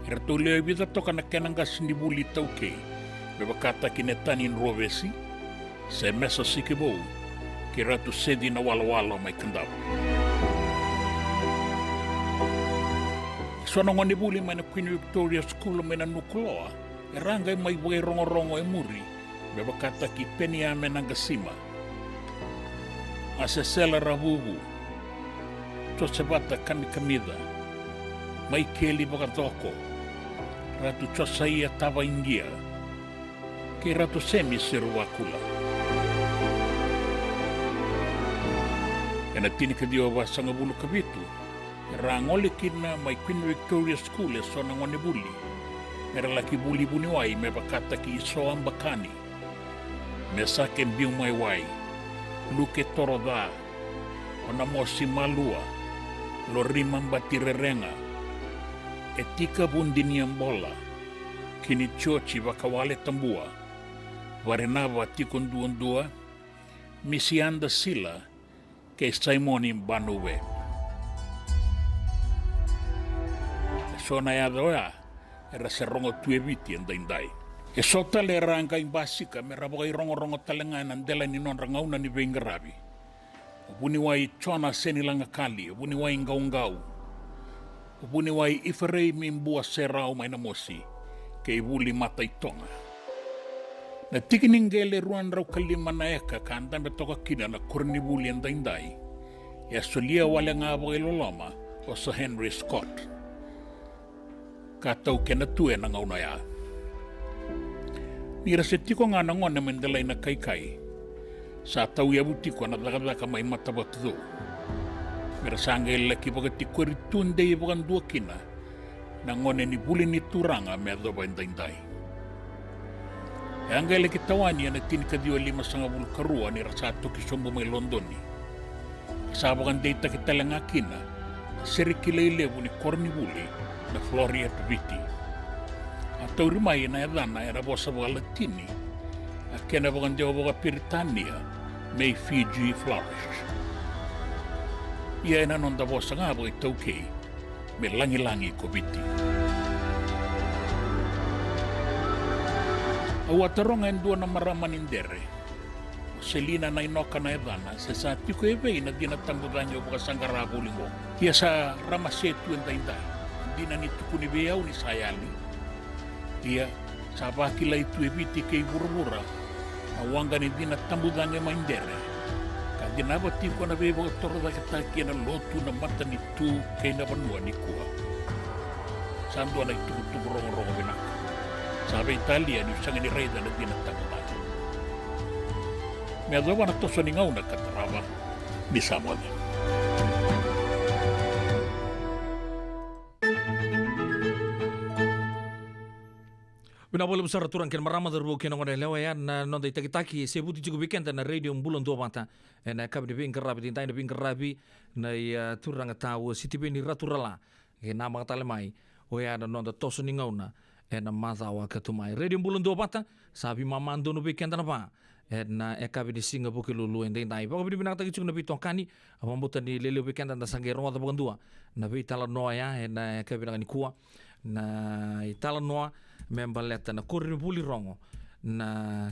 Eratou lewe vica toka na kena qasenivuli iTaukei, me vakataki Netani Druvesi, Semesa Sikivou, kei Ratu Seci Nawalowalo mai Kadavu. So na gonevuli mai na Queen Victoria School mai na Nukuloa, era a qai mai vakairogorogo e muri, me vakataki Peniame Naqasima, Asesela Ravuvu, Josevata Kamikamica, Maikeli Vakacoko, Ratu Josaia Tavaiqia, kei Ratu Semi Seruvakula. Ena tinikaciwa vasagavulu ka vitu, era a gole kina mai Queen Victoria School e so na gonevuli, me ra laki vuli vuniwai me vakataki Isoa Bakani, Mesake Biumaiwai, Luke Toroca, Onamosi Malua, Lorima Batirerega, Etika Vudiniabola, Kini Jioji Vakawaletabua, Varenava Tikoduadua, Misiada Sila, kei Saimoni Banuve. E so na yaca oya era se rogo tu e Viti edaidai. E so tale era a qai basika me ra vakairogorogo tale ga ena dela ni nodra gauna ni veiqaravi. O vuniwai Jona Senilagakali, o vuniwai Qauqau, o vuniwai Ifereimi Bua Serau mai Namosi, kei Vuli Mataitoga. Na tiki ni qele ruadrau ka lima na eka ka dabe toka kina na koronivuli edaidai, e a solia wale ga vakailoloma o Sir Henry Scott, ka taukena tu ena gauna oya. Ni ra se tiko ga na gone mai Delainakaikai, sa tauyavu tiko na cakacaka mai Matavatucou, me ra sa qai laki vakatikori tudei vakadua kina na gone ni Vuli ni Turaga me yacova edaidai. E a qai laki tawani ena tinikaciwa limasagavulu ka rua ni ra sa toki sobu mai Lodoni. Sa vakadeitaki tale ga kina na sere kilai levu ni koronivuli na Floreat Viti. A tauri mai na yacana ena vosa vakaLatini, a kena vakadewa vakaPeritania, May Fiji flourish. Ia ena noda vosa ga vakaitaukei, me lagilagi ko Viti. Au a taroga e dua na marama ni Dere, o Selina Nainoka na yacana, se sa tiko e vei na cina tabucagi au vakasaqara voli qo. Ia sa ramase tu edaidai, dina ni tukuni vei au ni sa yali. Ia sa vakilai tu e Viti kei vuravura na waqa ni cina tabucagi mai Dere, ka cinava tiko na veivakatorocaketaki ena lotu, na matanitu kei na vanua nikua. Sa dua na itukutuku rogorogo vinaka. Sa veitalia niu sega ni raica na cina tabucagi. Me yacova na toso ni gauna ka tarava, ni sa moce. Vinaka vakalevu sara turaga kei na marama, cauravou kei na goneyalewa, oya na noda itakitaki e sevuti tiko vei keda na Radio Bula Duavata ena yakavi ni veiqaravi edaidai, na veiqaravi nei, a, turaga tau Sitiveni Raturala. Kei namaka tale mai, oya na noda toso ni gauna ena macawa ka tu mai. Radio Bula Duavata, sa veimama donu vei keda na va ena yakavi ni siga Vukelulu edaidai. Vakavinavinakataki tiko na veitokani, a, vakabauta ni lewe levu vei keda da sa qai rogoca vakadua na veitalanoa oya ena yakavi vinaka nikua. Na italanoa me baleta na koronivuli rogo na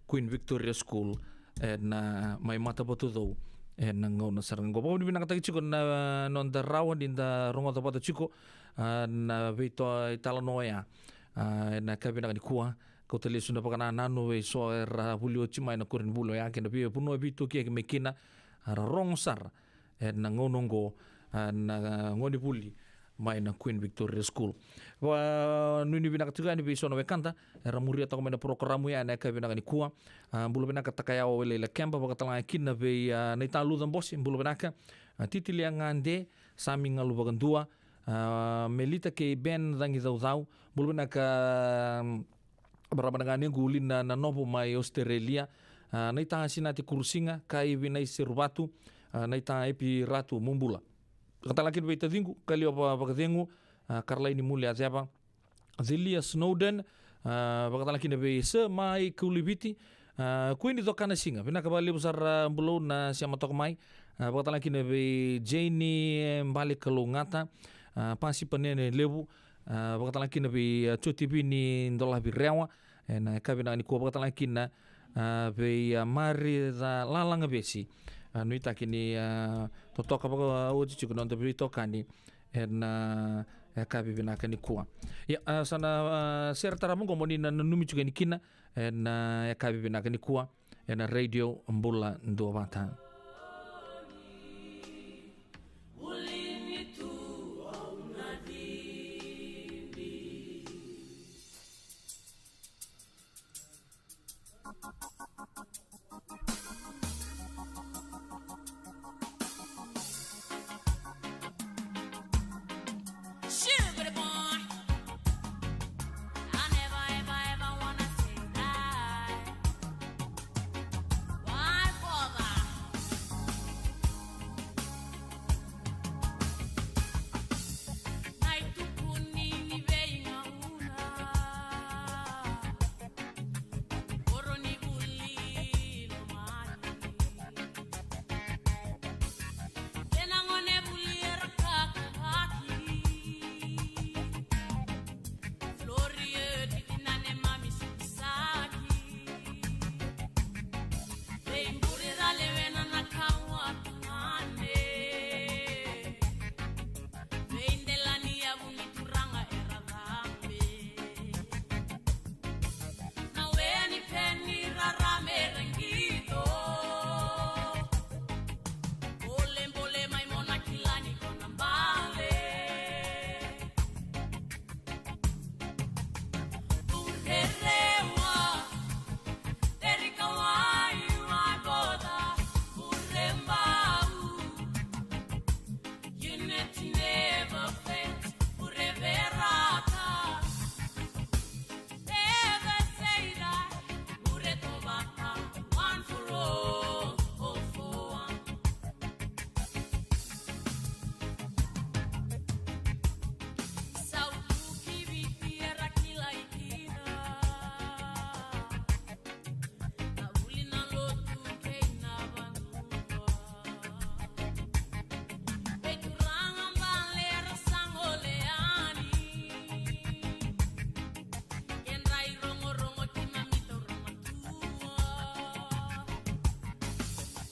Queen Victoria School ena mai Matavatucou ena gauna sara ga qo. Vakavinavinakataki tiko na noda rawa ni da rogoca vata tiko, a, na veito-, italanoa oya, a, ena yakavi vinaka nikua. Kauta lesu na vakanananu vei so era vuli oti mai na koronivuli oya kei na veivanua e veitokiyaki mai kina, a, ra rogo sara ena gauna oqo, a, na gonevuli mai na Queen Victoria School. Vakanuinui vinaka tiko yani vei so na wekada era muria toka mai na porokaramu ya ena yakavi vinaka nikua. A, bula vinaka Takayawa Welailakeba, vakatalega kina vei, a, Naitaluca Bose, bula vinaka. A, Titilia Gade, Sami Galuvakadua, a, Melita kei Ben Cagicaucau, bula vinaka, a, Marama na ganequ Lina Nanovo mai Australia, a, Naita Sinati Kurusiga, Kai Vinai Seruvatu, a, Naita Epi Ratu, mo bula. Vakatalega kina vei taciqu Kaliova Vakacegu, a, Karalaini Mule Yaceva, Celia Snowden, a, vakatalega kina vei Sir Mai Kuliviti, a, Kuini Cokanasiga, vinaka vakalevu sara Bulou na sema toka mai, a, vakatalega kina vei Jane Bale Kalougata, a, Pasi Panene Levu, a, vakatalega kina vei, a, Jotivini Dolavi Rewa, ena yakavi vinaka nikua, vakatalega kina, a, vei, a, Mari Calalaga Vesi, a, nuitaki ni, a, totoka vakaoti tiko na noda veitokani, ena, a, yakavi vinaka nikua. Ia, a, sa na, a, sere tarava oqo mo ni na nanumi tiko yani kina, ena, a, yakavi vinaka nikua, ena Radio Bula Duavata. Sugar boy, I never, ever, ever wanna say die. Why bother? Na itukuni ni veigauna. Koro ni vuli lomani. Kena gone vuli era kakavaki. Flori e titi na neimami sukusaki. Veiburi ra lewena na kawa tagane. Veidelaniyavu ni turaga era cabe. Na wea ni peni rara me regido. Bolebole mai mo na kila ni ko na bale. Urerewa, terikawai wa boda, urembau. Unity never fails, ureverata. Never say die, uretovata, one for all, all for one. Sautu ki Viti era kilai kina. Na vuli na lotu kei na vanua. Vei turaga bale era sa gole yani. Kedra irogorogo keimami taura matua.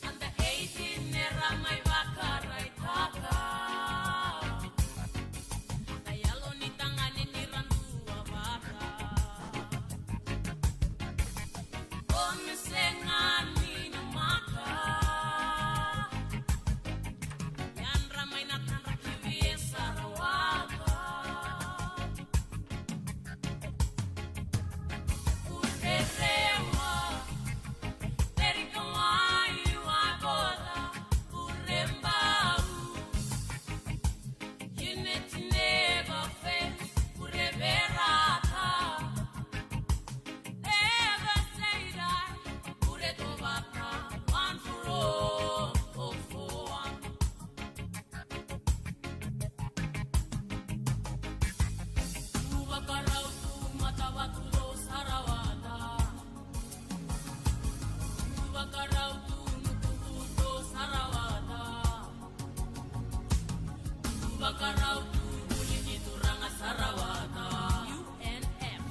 Under eighteen era mai vakaraitaka. Na yalo ni tagane ni ra dua vata. Kona sega ni na maka. Yadra mai na tadra ki vei e sa rawata. Urerewa, terikawai wa boda, urebau. Unity never fails, ureverata. Never say die, uretovata, one for all, all for one. Tu vakarau tu, matavatu dou sa rawata. Tu vakarau tu, nukuvu dou sa rawata. Tu vakarau tu, vuli ni turaga sa rawata. U N F.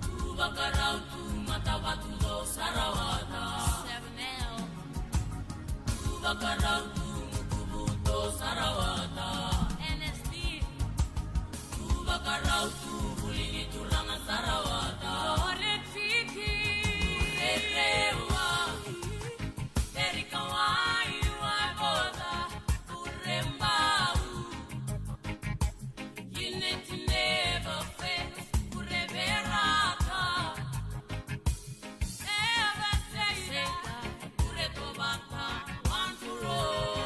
Tu vakarau tu, matavatu dou sa rawata. Seven L. Tu vakarau tu, nukuvu dou sa rawata. N S D. Tu vakarau tu, vuli ni turaga sa rawata. Ore fiki. Urerewa. Terikawai wa boda. Urebau. Unity never fails. Ureverata. Never say die. Uretovata. One for all.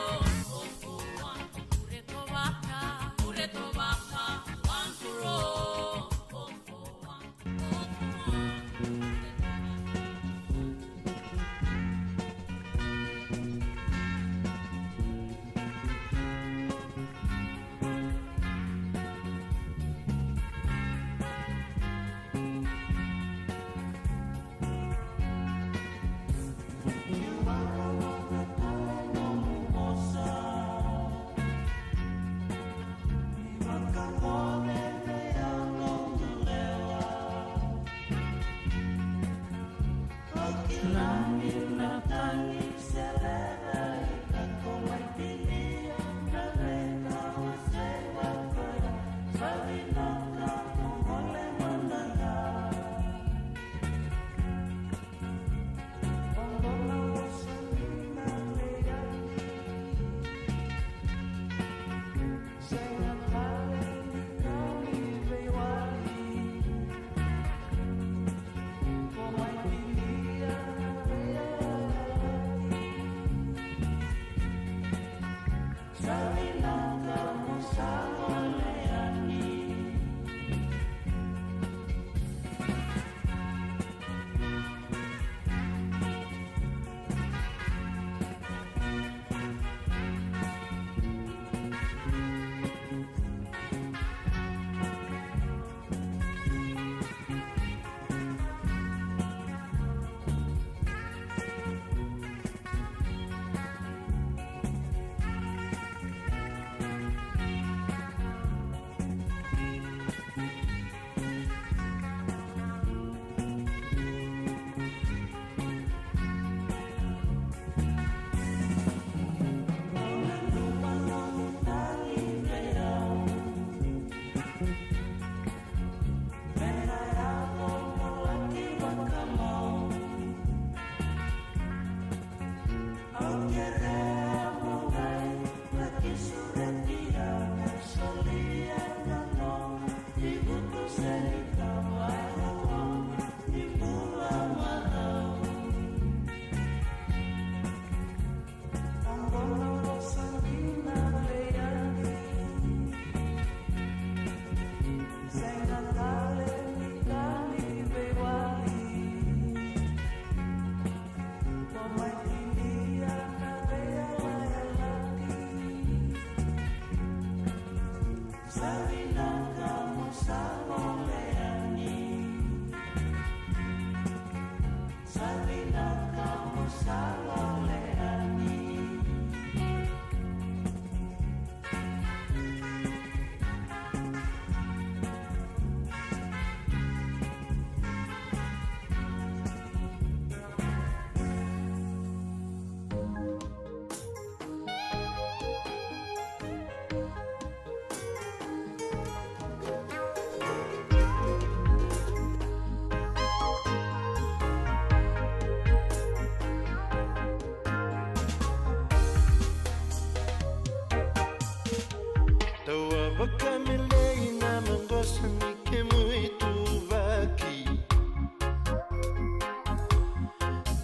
Tawa vakamelei na maqosa ni kemu ituvaki.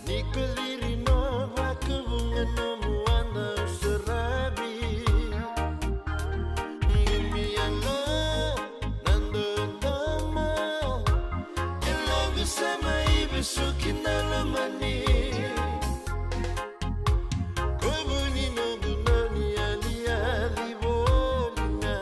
Ni ko ciri no vakavuqa nomu wada saravi. Qumi yalo na dodoma. E loqu sema i vesuki na lomani. Ko vu ni noqu dau ni yaliyali voli ga.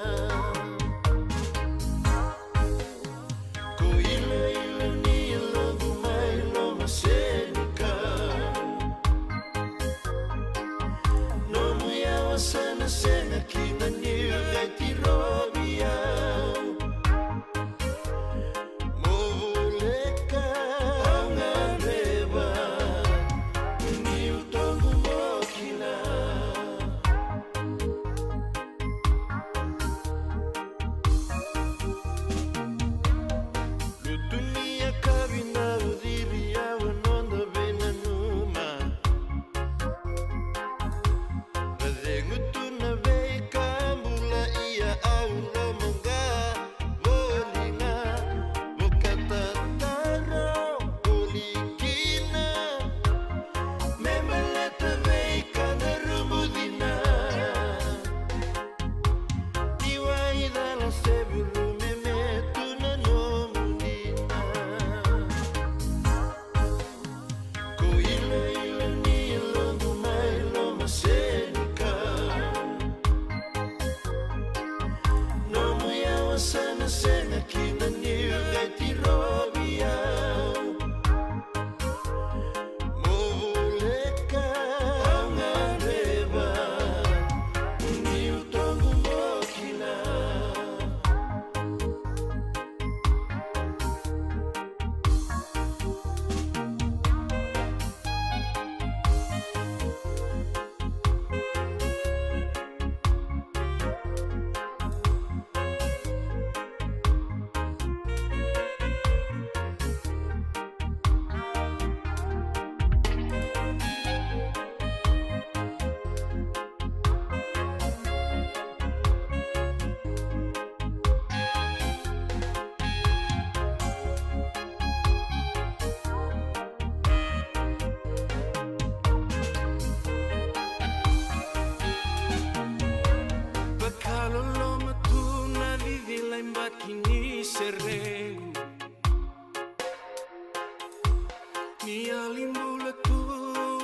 Ni yali bula tu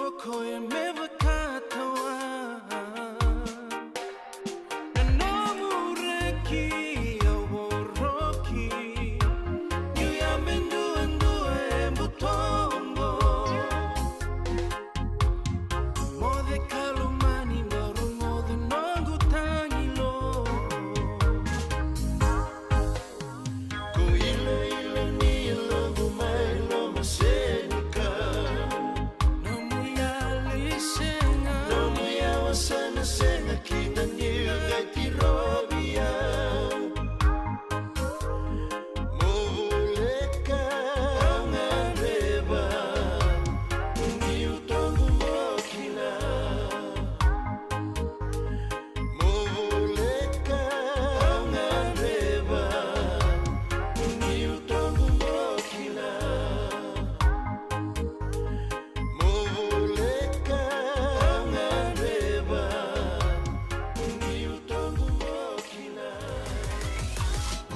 o koya me vakatawa. Na nomu reki au voroki. Niu yabe duadua e butoqo. Moce ka lomani, bau rogoca noqu tagilo. Ko iloilo ni yaloqu mai loma senika. Nomu yali sega. Nomu yawa sa na sega kina niu qai tirovi au. Mo voleka au gadreva, niu toqu mo kila. Mo voleka au gadreva, niu toqu mo kila. Mo voleka au gadreva, niu toqu mo kila.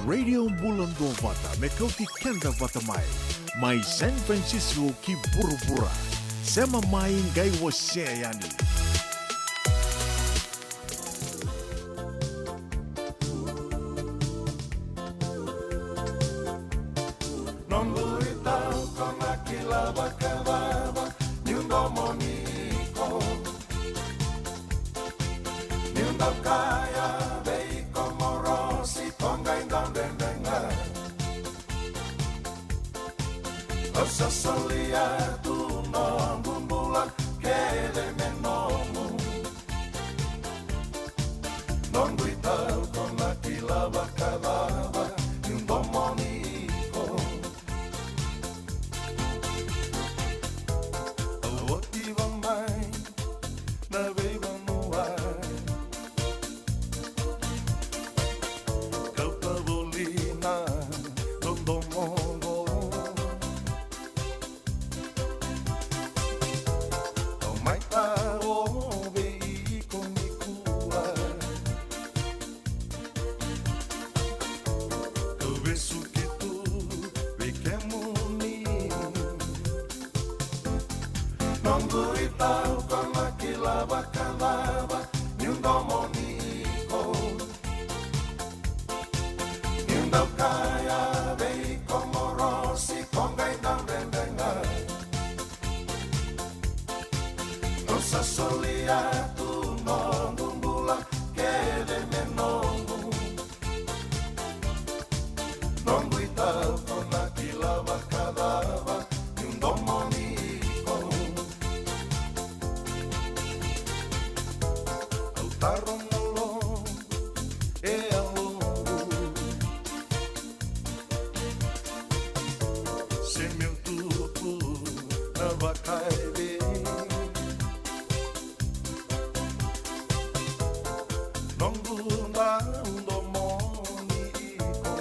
Radio Bula Duavata me kauti keda vata mai, mai San Francisco ki vuravura. Sema mai qai wasea yani. Noqu itau ko na kila vakacava niu domoni iko. Niu dau kaya vei iko morosi ko qai dau dredre ga. Au sa solia tu noqu bula kece me nomu. Noqu itau ko na kila vakacava niu domoni iko. Au oti va mai na veivanua. Kauta voli na dodomo oqo. Au mai taro vei iko nikua. Kau vesuki tu vei kemuni. Noqu itau ko na kila vakacava niu domoni iko. Niu dau kaya vei iko morosi ko qai dau dredre ga. Au sa solia tu noqu bula kece me nomu. Noqu itau ko na kila vakacava niu domoni iko. Au taro malo e yaloqu se meu tutu na vakaevei. Noqu dau domoni iko.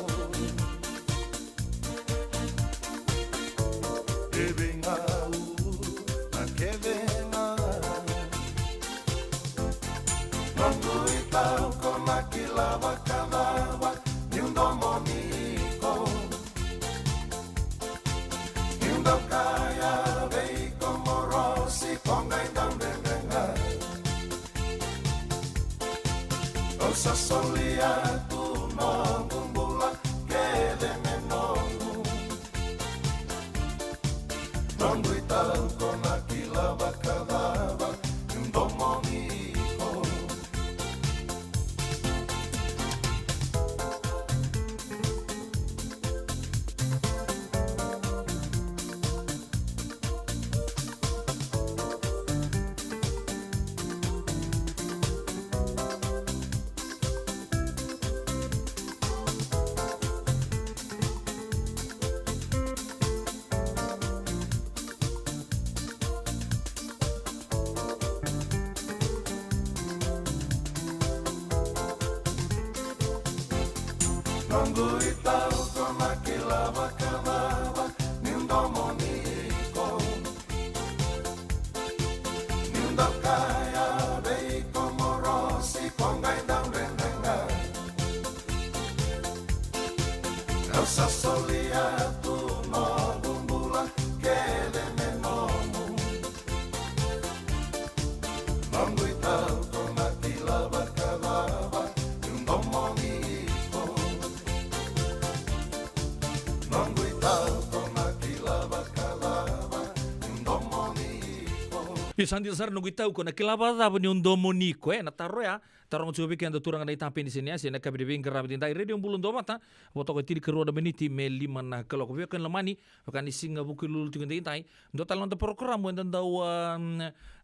E veigauna kece ga. Noqu itau ko na kila vakacava niu domoni iko. Niu dau kaya vei iko morosi ko qai dau dredre ga. Au sa solia tu noqu bula kece me nomu. Noqu itau ko na kila vakacava niu domoni iko. Noqu itau ko na kila vakacava niu domoni iko. Niu dau kaya vei iko morosi ko qai dau dredre ga. Au sa solia tu noqu bula kece me Io, sa dina sara noqu itau, ko na kila vakacava ni o domoni iko, e? Na taro ya, taroga tiko vei keda turaga na itapenisineasi ena yakavi ni veiqaravi edaidai. Radio Bula Duavata, vo toka e tinikarua na miniti me lima na kaloko. Vei kemuni lomani, vaka ni siga Vukelulu tiko edaidai, dua tale na noda porokaramu eda dau, a,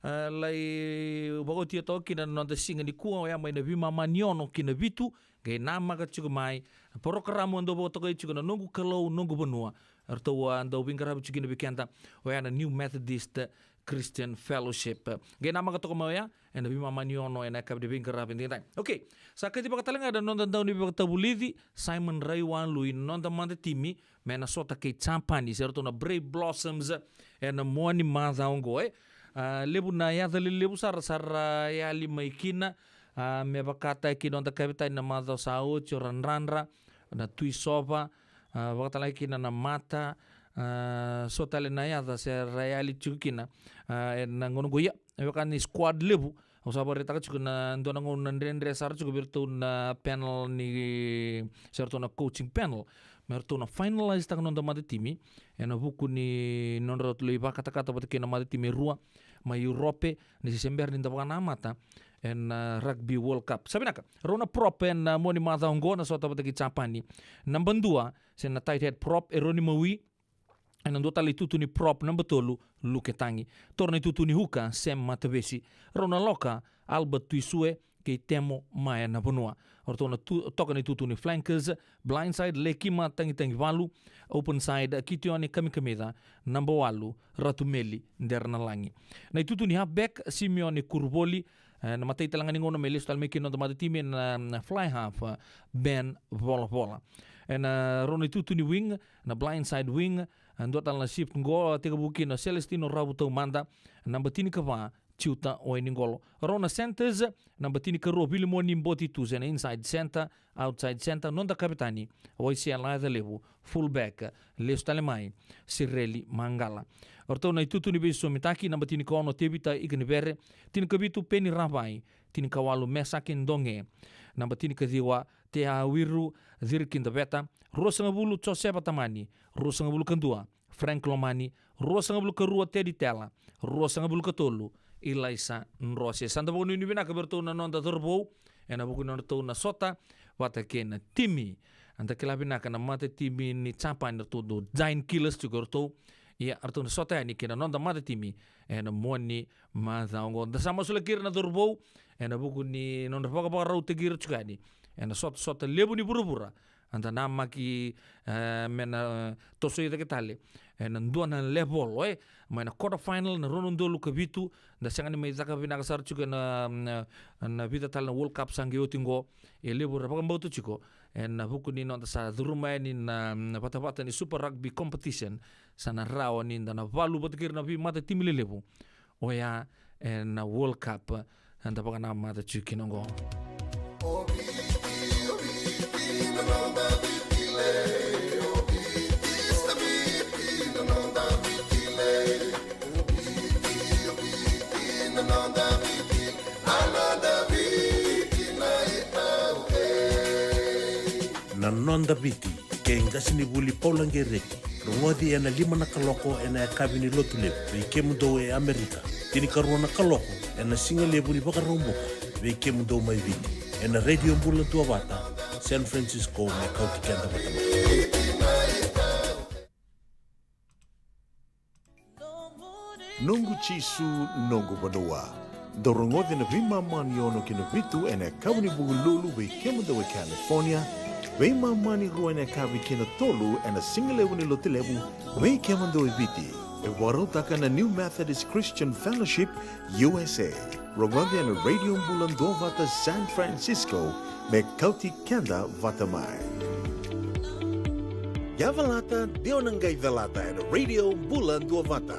a, lai vakaotia toka kina na noda siga nikua, oya mai na veimama ni ono ki na vitu, qai namaka tiko mai na porokaramu e dau vakatokai tiko na Noqu Kalou, Noqu Vanua. Eratou a dau veiqaravi tiko kina vei keda, oya na New Methodist Christian Fellowship. Qai namaka toka mai oya ena veimama ni ono ena yakavi ni veiqaravi edaidai. Okay, sa kacivaka tale ga na noda daunivakatavulici, Simon Raiwalui, na noda mada timi, me na sota kei Japani, se ratou na Brave Blossoms, ena mua ni macawa oqo, e. A, levu na yaca lelevu sara, sa ra yali mai kina, a, me vakataki noda kavetani na macawa sa oti, o Radradra, na Tuisova, a, vakatalega kina na Mata, a, so tale na yaca se ra yali tiko kina, a, ena gauna oqo. Ia, e vaka ni squad levu, au sa vakaraitaka tiko na dua na gauna na dredre sara tiko vei ratou na panel ni, se ratou na coaching panel, me ratou na finalize taka noda mada timi ena vuku ni nodratou lai vakatakata vata kei na mada timi e rua mai Europe, ni se bera ni da vakanamata ena, a, Rugby World Cup. Sa vinaka, rau na prop ena, a, mua ni macawa oqo na sota vata kei Japani. Naba dua, se na tight head prop, Eroni Maui, ena dua tale na itutu ni prop, naba tolu, Luke Tagi. Taura na itutu ni huka, Sam Matavesi. Rau na loka, Albert Tuisue kei Temo Maea Navanua. O ratou na tu-, toka na itutu ni flankers, blindside, Lekima Tagitagivalu, openside, Kitione Kamikamica, naba walu, Ratu Meli Deranalagi. Na itutu ni halfback, Simeone Kuruvoli, e, na matai tale ga ni gauna me lesu tale mai kina noda mada timi ena, na fly half, e, Ben Volavola. Ena, e, rau na itutu ni wing, na blindside wing, e, dua tale na shift qo, tekivu kina o Celestino Ravu Taumada, naba tinikava, Tiuta Wainiqolo. Rau na centers, naba tinikarua, Vilimoni Botituze, na inside center, outside center, noda kavetani, Waisea Lacalevu, fullback, lesu tale mai, Sireli Maqala. O ratou na itutu ni veisosomitaki, naba tinikaono, Tevita Ikanivere, tinikavitu, Peni Ravai, tinikawalu, Mesake Doge, naba tinikaciwa, Teawiru Cirikidaveta, ruasagavulu, Josefa Tamani, ruasagavulu ka dua, Frank Lomani, ruasagavulu ka rua, Teddy Tela, ruasagavulu ka tolu, Ilaisa Drose. Sa da vakanuinui vinaka vei ratou na noda cauravou ena vuku ni nodratou na sota vata kei na timi. Eda kila vinaka na mata timi ni Japani, ratou dau giant killers tiko ratou. Ia, ratou na sota yani kei na noda mata timi ena mua ni macawa oqo. Da sa masulaki ira na cauravou ena vuku ni nodra vakavakarautaki ira tiko yani ena sotasota levu ni vuravura. Eda namaki, e, me na, e, tosoi cake tale ena dua na level, e, mai na quarter final, na rua na udolu ka vitu, da sega ni mai caka vinaka sara tiko ena, na, na vica tale na World Cup sa qai oti oqo. E levu era vakabauta tiko ena vuku ni noda sa curuma yani na, na vatavata ni Super Rugby Competition, sa na rawa ni da na valu vata kei ira na veimata timi lelevu. Oya ena World Cup eda vakanamata tiko kina oqo. Na Noda Viti, kei qasenivuli Paula Qereti. Rogoci ena lima na kaloko ena yakavi ni Lotulevu vei kemudou e Amerika. Tinikarua na kaloko ena sigalevu ni Vakaraubuka vei kemudou mai Viti. Ena Radio Bula Duavata, San Francisco, me kauti keda vata mai. Noqu Jisu, noqu vanua. Dou rogoci na veimama ni ono ki na vitu ena yakavi ni Vukelulu vei kemudou e California, veimama ni rua ena yakavi ki na tolu ena sigalevu ni Lotulevu vei kemudou e Viti. E vakarautaka na New Methodist Christian Fellowship, U S A. Rogoci ena Radio Bula Duavata, San Francisco, me kauti keda vata mai. Yavalata, de o na qai calata ena Radio Bula Duavata.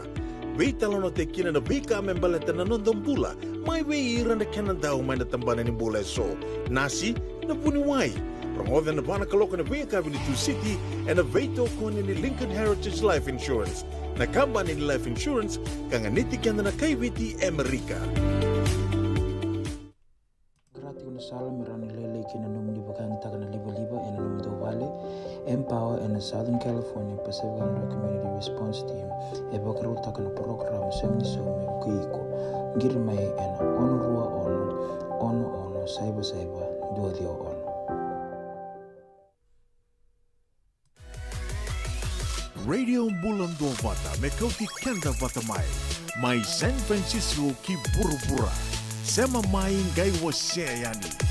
Veitalanoataki kina na veika me baleta na noda bula, mai vei ira na kenadau mai na tabana ni bula eso. Nasi, na vuniwai. Rogoca ena va na kaloko ena veiyakavi ni Tusiti ena veitokoni ni Lincoln Heritage Life Insurance, na kabani ni life insurance ka ganiti keda na kai Viti e Amerika. Qara tiko na sala me rawa ni lailai kina na nomuni vakayagataka na livaliva ena nomudou vale. Empower ena Southern California Pacific Islander Community Response Team e vakarautaka na parokaramu Sema ni Sauma me vukei iko. Qiri mai ena ono rua ono, ono ono saiva saiva dua ciwa ono. Radio Bula Duavata me kauti keda vata mai. Mai San Francisco ki vuravura. Sema mai qai wasea yani.